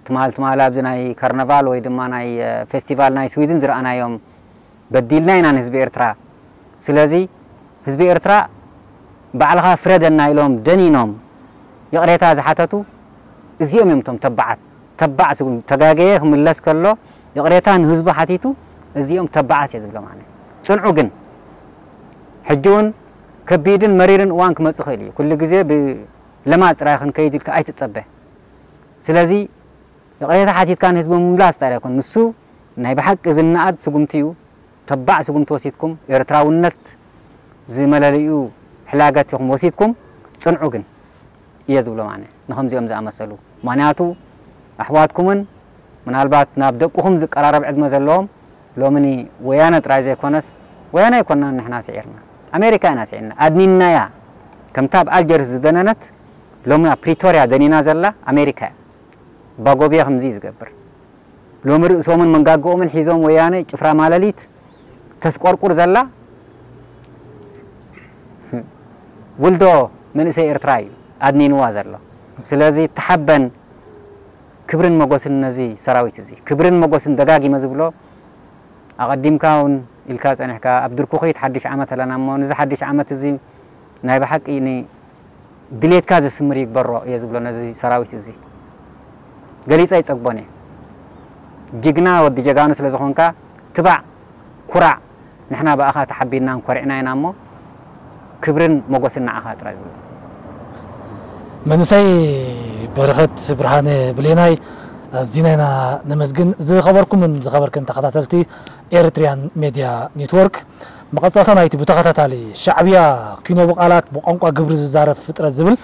ትማል ትማል ኣብዚ ናይ ካርናቫል ወይ ድማ ናይ ፌስቲቫል ናይ ስዊድን ዝረኣናዮም በዲልና ኢና ንህዝቢ ኤርትራ። ስለዚ ህዝቢ ኤርትራ ባዕልኻ ፍረደና ኢሎም ደኒኖም ይቕሬታ ዝሓተቱ እዚኦም እዮም እቶም ተባዓት። ተባዕ ስጉም ተጋገየ ክምለስ ከሎ ይቕሬታ ንህዝቡ ሓቲቱ እዚኦም ተባዓት እየ ዝብሎም ኣነ። ጽንዑ ግን ሕጂ እውን ከቢድን መሪርን እዋን ክመጽእ ይኽእል እዩ። ኩሉ ግዜ ብለማጽ ጥራይ ክንከይድ ኢልካ ኣይትጸበ። ስለዚ ይቕሬታ ሓቲትካ ንህዝቢ ምምላስ ጥራይ ኣይኮን። ንሱ ናይ ብሓቂ ዝነኣድ ስጉምቲ እዩ። ተባዕ ስጉምቲ ወሲድኩም ኤርትራውነት ዝመለለዩ ሕላገት ኢኹም ወሲድኩም ጽንዑ ግን እየ ዝብሎም ኣነ ንኸምዚኦም ዝኣመሰሉ። ምኽንያቱ ኣሕዋትኩምን ምናልባት ናብ ደቅኹም ዝቀራረብ ዕድመ ዘለዎም ሎሚ ወያነ ጥራይ ዘይኮነስ ወያነ ኣይኮናን ንሕና ስዒርና ኣሜሪካ ኢና ስዒርና ኣድኒናያ። ከምታ ኣብ ኣልጀርስ ዝደነነት ሎሚ ኣብ ፕሪቶርያ ደኒና ዘላ ኣሜሪካ እያ። ባጎብየ ከምዚ እዩ ዝገብር። ሎሚ ርእሶምን መንጋግኦምን ሒዞም ወያነ ጭፍራ ማለሊት ተስቆርቁር ዘላ ውልዶ መንእሰይ ኤርትራ እዩ ኣድኒንዋ ዘሎ። ስለዚ ተሓበን ክብርን መጎስን ነዚ ሰራዊት እዚ ክብርን መጎስን ደጋጊመ ዝብሎ ኣቐዲምካ እውን ኢልካ ጸኒሕካ ኣብ ድርኩኺት ሓድሽ ዓመት ኣለና እሞ ነዚ ሓድሽ ዓመት እዚ ናይ ብሓቂ ድሌትካ ዘስምር ይግበሮ እየ ዝብሎ ነዚ ሰራዊት እዚ ገሊፀ ይፀግቦን እየ። ጅግና ወዲ ጀጋኑ ስለ ዝኾንካ ትባዕ ኩራዕ ንሕና ብኣኻ ተሓቢንናን ኮሪዕና ኢና እሞ ክብርን ሞጎስን ንዓኻ ጥራይ ዝብሎ። መንእሰይ በረኸት ብርሃነ ብሌናይ ኣዚና ኢና ነመስግን። ዝኸበርኩምን ዝኸበርክን ተኸታተልቲ ኤርትሪያን ሜድያ ኔትወርክ መቐጸልታ ናይቲ ብተኸታታሊ ሻዕብያ ኪኖ ብቓላት ብቋንቋ ግብሪ ዝዛረብ ፍጥረት ዝብል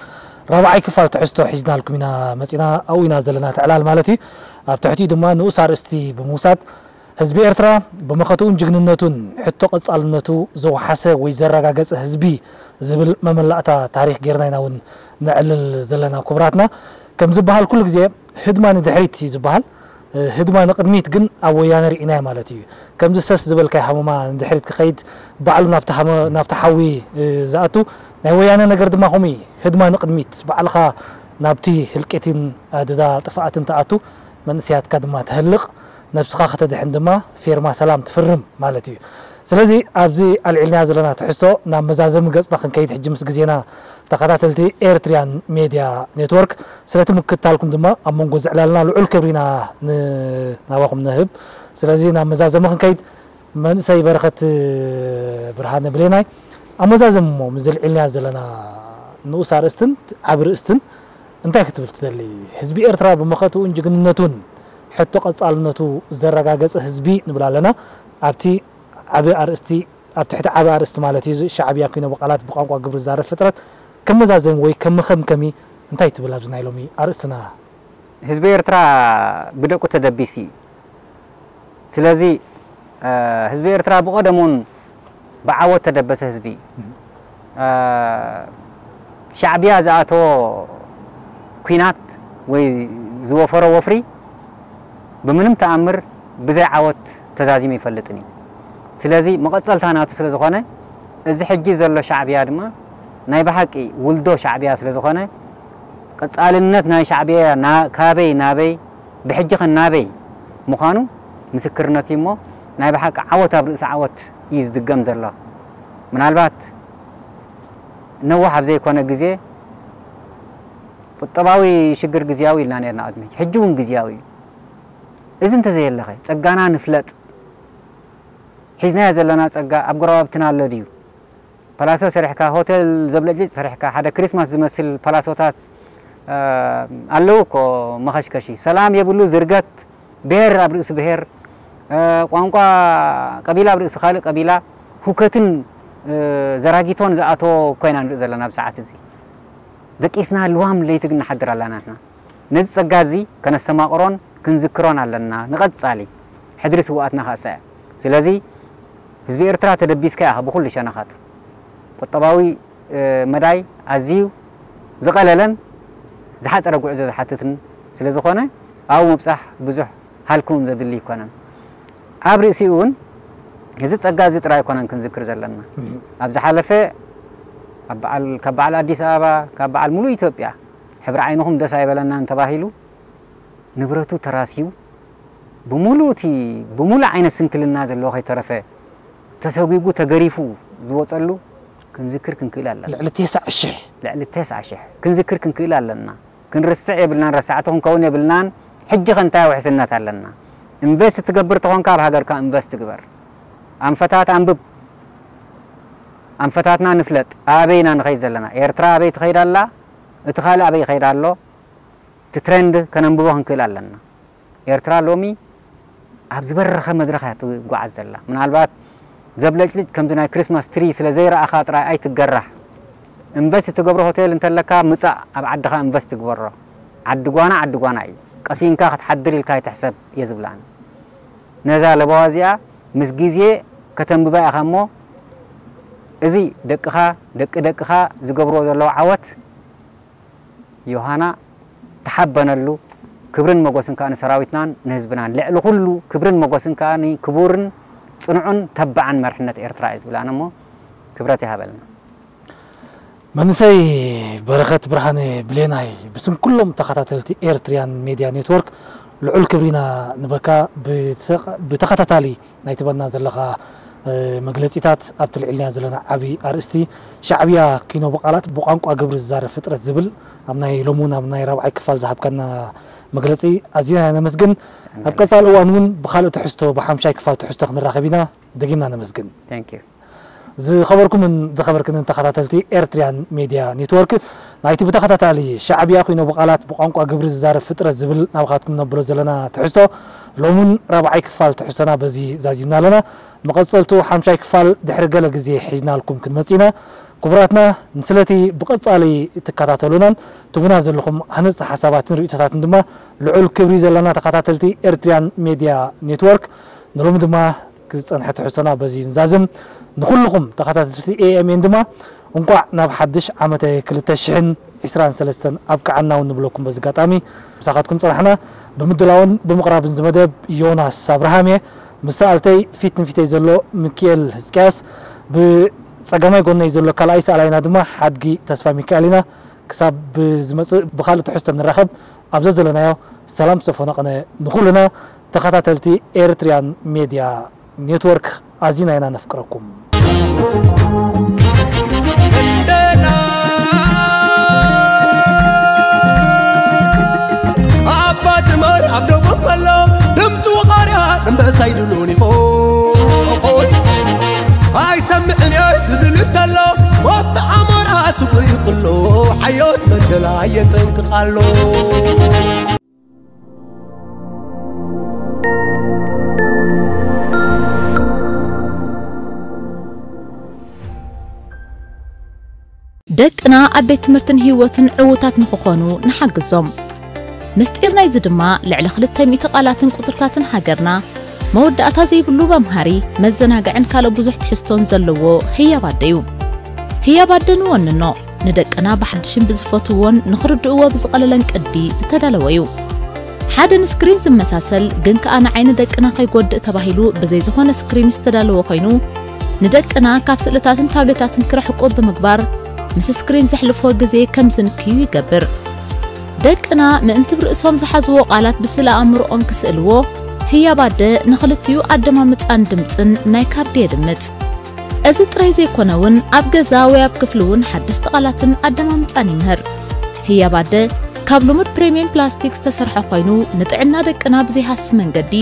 ራብዓይ ክፋል ትሕዝቶ ሒዝናልኩም ኢና መጺና። ኣብኡ ኢና ዘለና ትዕላል ማለት እዩ። ኣብ ትሕቲኡ ድማ ንኡስ ኣርእስቲ ብምውሳድ ህዝቢ ኤርትራ ብመኸትኡን ጅግንነቱን ሕቶ ቀጻልነቱ ዘውሓሰ ወይ ዘረጋገጸ ህዝቢ ዝብል መመላእታ ታሪኽ ጌርና ኢና እውን ነዕልል ዘለና ክቡራትና። ከም ዝበሃል ኩሉ ግዜ ህድማ ንድሕሪት እዩ ዝበሃል። ህድማ ንቕድሚት ግን ኣብ ወያነ ርኢናዮ ማለት እዩ። ከምዚ ሰስ ዝበልካዮ ሃመማ ንድሕሪት ክኸይድ ባዕሉ ናብቲ ሓዊ ዝኣቱ ናይ ወያነ ነገር ድማ ከምኡ እዩ። ህድማ ንቕድሚት ባዕልኻ ናብቲ ህልቂትን ኣደዳ ጥፍኣትን ትኣቱ፣ መንእሰያትካ ድማ ተህልቕ፣ ነብስኻ ከተድሕን ድማ ፌርማ ሰላም ትፍርም ማለት እዩ። ስለዚ ኣብዚ ኣልዒልናዮ ዘለና ትሕዝቶ ናብ መዛዘሚ ገጽና ክንከይድ፣ ሕጂ ምስ ግዜና ተኸታተልቲ ኤርትርያን ሜድያ ኔትወርክ፣ ስለቲ ምክትታልኩም ድማ ኣብ መንጎ እዚ ዕላልና ልዑል ክብሪና ን-፣ ናባኹም ነህብ። ስለዚ ናብ መዛዘሚ ክንከይድ፣ መንእሰይ በረኸት ብርሃነ ብሌናይ፣ ኣብ መዛዘሚ እሞ ምስ ዘልዒልናዮ ዘለና ንኡስ ኣርእስትን ዓቢ ርእስትን እንታይ ክትብል ትደሊ? ህዝቢ ኤርትራ ብመኸትኡን ጅግንነቱን ሕቶ ቀጻልነቱ ዘረጋገጸ ህዝቢ ንብል ኣለና። ኣብቲ ዓቢ ኣርእስቲ፣ ኣብ ትሕቲ ዓቢ ኣርእስቲ ማለት እዩ፣ እዚ ሻዕብያ ኪኖ ብቓላት ብቋንቋ ግብሪ ዝዛረብ ፍጥረት ከም መዛዘሚ ወይ ከም መኸምከሚ እንታይ ትብል ኣብዚ ናይ ሎሚ ኣርእስትና? ህዝቢ ኤርትራ ብደቁ ተደቢሱ እዩ። ስለዚ፣ እ፣ ህዝቢ ኤርትራ ብቐደሙን ብዓወት ተደበሰ ህዝቢ እዩ። እ፣ ሻዕብያ ዝኣተዎ ኲናት ወይ ዝወፈሮ ወፍሪ ብምንም ተኣምር ብዘይ ዓወት ተዛዚሙ ይፈልጥን እዩ። ስለዚ መቐጸልታ ናቱ ስለ ዝኾነ፣ እዚ ሕጂ ዘሎ ሻዕብያ ድማ ናይ ብሓቂ ውልዶ ሻዕብያ ስለ ዝኾነ፣ ቀጻልነት ናይ ሻዕብያ ና-፣ ካበይ ናበይ፣ ብሕጂ ኸ ናበይ ምዃኑ ምስክርነት እዩ እሞ፣ ናይ ብሓቂ ዓወት ኣብ ርእሲ ዓወት እዩ ዝድገም ዘሎ። ምናልባት ነዋሕ ኣብ ዘይኮነ ግዜ፣ ቁጠባዊ ሽግር ግዝያዊ ኢልና ነርና ቅድሚ ሕጂ፣ ሕጂ እውን ግዝያዊ እዩ። እዚ እንተዘየለኸ፣ ጸጋና ንፍለጥ፣ ሒዝናዮ ዘለና ጸጋ ኣብ ጎረባብትና ኣሎ ድዩ? ፓላሶ ሰሪሕካ፣ ሆቴል ዘብለጭልጭ ሰሪሕካ፣ ሓደ ክሪስማስ ዝመስል ፓላሶታት፣ እ፣ ኣለዉ እኮ መኸሽከሺ። ሰላም የብሉ ዝርገት፣ ብሄር ኣብ ርእሲ ብሄር፣ እ፣ ቋንቋ፣ ቀቢላ ኣብ ርእሲ ካልእ ቀቢላ፣ ሁከትን፣ እ፣ ዘራጊቶን ዝኣተዎ እኮ ኢና ንርኢ ዘለና ኣብ ሰዓት እዚ። ደቂስና ልዋም ለይቲ ግን ንሓድር ኣለና ንሕና። ነዚ ጸጋ እዚ ከነስተማቕሮን ክንዝክሮን ኣለና። ንቐጻሊ ሕድሪ ስውኣትና ካእሳ እያ። ስለዚ ህዝቢ ኤርትራ ተደቢስካ ኢኻ ብኹሉ ሸነኻቱ። ቁጠባዊ፣ እ፣ መዳይ ኣዝዩ ዝቐለለን ዝሓጸረ ጉዕዞ ዝሓትትን ስለ ዝኾነ፣ ኣብኡ ምብጻሕ ብዙሕ ሃልኪ እውን ዘድሊ ኣይኮነን። ኣብ ርእሲኡ እውን እዚ ጸጋ እዚ ጥራይ ኣይኮነን ክንዝክር ዘለና። እም። ኣብ ዝሓለፈ ኣብ በዓል፣ ካብ በዓል ኣዲስ ኣበባ፣ ካብ በዓል ሙሉእ ኢትዮጵያ ሕብሪ ዓይንኹም ደስ ኣይበለናን ተባሂሉ፣ ንብረቱ ተራስዩ፣ ብምሉእ እቲ፣ ብምሉእ ዓይነት ስንክልና ዘለዎ ከይተረፈ ተሰጒጉ ተገሪፉ ዝወጸሉ ክንዝክር ክንክእል ኣለና። ልዕሊ ተስዓ ሽሕ። ልዕሊ ተስዓ ሽሕ ክንዝክር ክንክእል ኣለና። ክንርስዕ የብልናን፣ ረሳዕቲ ክንከውን የብልናን። ሕጂ ከ እንታይ ውሕስነት ኣለና? ኢንቨስት ትገብር ተኾንካ ኣብ ሃገርካ ኢንቨስት ግበር። ኣንፈታት ኣንብብ። ኣንፈታትና ንፍለጥ። ኣበይ ኢና ንኸይድ ዘለና? ኤርትራ ኣበይ ትኸይድ ኣላ? እቲ ካልእ ኣበይ ይኸይድ ኣሎ? እቲ ትሬንድ ከነንብቦ ክንክእል ኣለና። ኤርትራ ሎሚ ኣብ ዝበረኸ መድረኽ እያ ትጓዓዝ ዘላ። ምናልባት ዘብለጭልጭ ከምዚ ናይ ክሪስማስ ትሪ ስለ ዘይረኣኻ ጥራይ ኣይትገራህ። ኢንቨስት ትገብሮ ሆቴል እንተለካ ምጻእ ኣብ ዓድኻ ኢንቨስት ግበሮ። ዓዲ ጓና ዓዲ ጓና እዩ። ቀሲንካ ክትሓድር ኢልካ ኣይትሕሰብ እየ ዝብላን። ነዛ ለበዋ እዚኣ ምስ ግዜ ከተንብባ ኢኻ እሞ፣ እዚ ደቅኻ፣ ደቂ ደቅኻ ዝገብርዎ ዘለዉ ዓወት፣ ዮሃና፣ ተሓበነሉ። ክብርን መጎስን ከኣ ንሰራዊትናን ንህዝብናን። ልዕሊ ኩሉ ክብርን መጎስን ከኣ ንክቡርን ጽኑዕን ተባዕን መርሕነት ኤርትራ እዩ ዝብል ኣነ እሞ፣ ክብረት ይሃበልና። መንእሰይ በረኸት ብርሃነ ብሌናይ፣ ብስም ኩሎም ተኸታተልቲ ኤርትርያን ሜድያ ኔትወርክ ልዑል ክብሪና ንበካ። ብተኸ-፣ ብተኸታታሊ ናይ ትበና ዘለኻ፣ እ፣ መግለጺታት ኣብቲ ልዕልና ዘለና ዓቢ ኣርእስቲ ሻዕብያ ኪኖ ብቓላት ብቋንቋ ግብሪ ዝዛረብ ፍጥረት ዝብል ኣብ ናይ ሎሙን ኣብ ናይ ራብዓይ ክፋል ዝሃብካና መግለጺ ኣዚና ነመስግን። ኣብ ቀጻሊ እዋን እውን ብኻልእ ትሕዝቶ፣ ብሓምሻይ ክፋል ትሕዝቶ ክንራኸብ ኢና። ደጊምና ነመስግን። Thank you። ዝኸበርኩምን ዝኸበርክንን ተኸታተልቲ ኤርትርያን ሜድያ ኔትወርክ፣ ናይቲ ብተኸታታሊ ሻዕብያ ኪኖ ብቓላት ብቋንቋ ግብሪ ዝዛረብ ፍጥረት ዝብል ናባኻትኩም ነብሎ ዘለና ትሕዝቶ ሎሙን ራብዓይ ክፋል ትሕዝቶና በዚ ዛዚምና ኣለና። መቐጸልቱ ሓምሻይ ክፋል ድሕሪ ገለ ግዜ ሒዝናልኩም ክንመጽእ ኢና። ክቡራትና፣ ንስለቲ ብቐጻሊ ትከታተሉናን ትቡና ዘለኹም ሃነጽቲ ሓሳባትን ርእይቶታትን ድማ ልዑል ክብሪ ዘለና ተኸታተልቲ ኤርትርያን ሜድያ ኔትወርክ፣ ንሎሚ ድማ ክጸንሐ ትሕዝቶና በዚ ንዛዝም። ንኹልኹም ተኸታተልቲ ኤ ኤም ኤን ድማ እንቋዕ ናብ ሓድሽ ዓመተ ክልተ ሽሕን ዕስራን ሰለስተን ኣብቅዓና እውን ንብለኩም በዚ ኣጋጣሚ። ምሳኻትኩም ጸናሕና። ብምድላውን ብምቕራብን እዚ መደብ ዮናስ ኣብርሃም እየ። ምስ ሰኣልተይ ፊት ንፊተይ ዘሎ ሚኪኤል ህዝቅያስ፣ ብጸጋማይ ጎነይ ዘሎ ካልኣይ ሰኣላይና ድማ ሓድጊ ተስፋ ሚካኤል ኢና። ክሳብ ዝመጽእ ብኻልእ ትሕዝቶ ንራኸብ፣ ኣብ ዘዘለናዮ ሰላም ሰፈኖ ቀነ ንኹልና ተኸታተልቲ ኤርትሪያን ሜድያ ኔትወርክ ኣዚና ኢና ነፍቅረኩም። ኣባ ትማር ኣብ ደቡብ ከሎ ድምፂ ወቓርያ ኣንበሳ ይድሉን ይኾይ ኣይሰምዕን እየ ዝብል እንተሎ ወፍቲ ኣሞራ ስጉ ይብሎ ሓዮት መደላ የጠንቅቕ ኣሎ። ደቅና ኣብ ቤት ትምህርትን ህይወትን ዕዉታት ንኽኾኑ ንሓግዞም። ምስጢር ናይዚ ድማ ልዕሊ ክልተ ሚእቲ ቃላትን ቁጽርታትን ሃገርና፣ መወዳእታ ዘይብሉ መምሃሪ፣ መዘናግዕን ካልእ ብዙሕ ትሕዝቶን ዘለዎ ህያብ ኣደ እዩ። ህያብ ኣደ ንወንኖ፣ ንደቅና ብሓድሽን ብዝፈትውዎን ንኽርድእዎ ብዝቐለለን ቅዲ ዝተዳለወ እዩ። ሓደ ንስክሪን ዝመሳሰል ግን ከኣ ንዓይኒ ደቅና ከይጎድእ ተባሂሉ ብዘይ ዝኾነ ስክሪን ዝተዳለወ ኮይኑ፣ ንደቅና ካብ ስእልታትን ታብሌታትን ክርሕቁ ብምግባር ምስ ስክሪን ዘሕልፍዎ ግዜ ከም ዝንክዩ ይገብር። ደቅና ምእንቲ ብርእሶም ዝሓዝዎ ቃላት ብስእለ ኣእምሮኦም ክስእልዎ ህያብ ኣደ ንኽልቲኡ ኣደማምጻን ድምጽን ናይ ካርዲ የድምጽ። እዚ ጥራይ ዘይኮነ እውን ኣብ ገዛ ወይ ኣብ ክፍሊ እውን ሓደስቲ ቃላትን ኣደማምጻን ይምህር። ህያብ ኣደ ካብ ልሙድ ፕሪምየም ፕላስቲክ ዝተሰርሐ ኮይኑ ንጥዕና ደቅና ብዘይሃሲ መንገዲ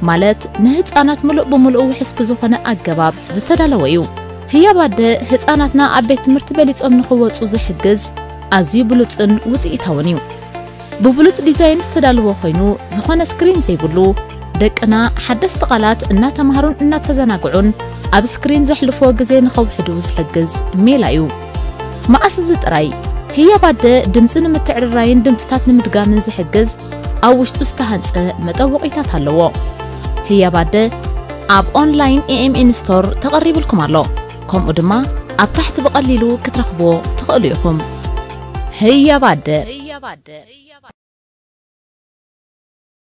ማለት ንህፃናት ምሉእ ብምሉእ ውሕስ ብዝኾነ ኣገባብ ዝተዳለወ እዩ። ህያብ ኣደ ህፃናትና ኣብ ቤት ትምህርቲ በሊፆም ንኽወፁ ዝሕግዝ ኣዝዩ ብሉፅን ውፅኢታውን እዩ። ብብሉፅ ዲዛይን ዝተዳለወ ኮይኑ ዝኾነ ስክሪን ዘይብሉ ደቅና ሓደስቲ ቃላት እናተምሃሩን እናተዘናግዑን ኣብ ስክሪን ዘሕልፍዎ ግዜ ንኸውሕዱ ዝሕግዝ ሜላ እዩ። መዓስ እዚ ጥራይ ህያብ ኣደ ድምፂ ንምትዕርራይን ድምፅታት ንምድጋምን ዝሕግዝ ኣብ ውሽጡ ዝተሃንፀ መጠወቒታት ኣለዎ። ህያብ ኣደ ኣብ ኦንላይን ኤኤምኤን ስቶር ተቐሪብልኩም ኣሎ። ከምኡ ድማ ኣብ ታሕቲ ብቐሊሉ ክትረኽብዎ ትኽእሉ ኢኹም። ህያብ ኣደ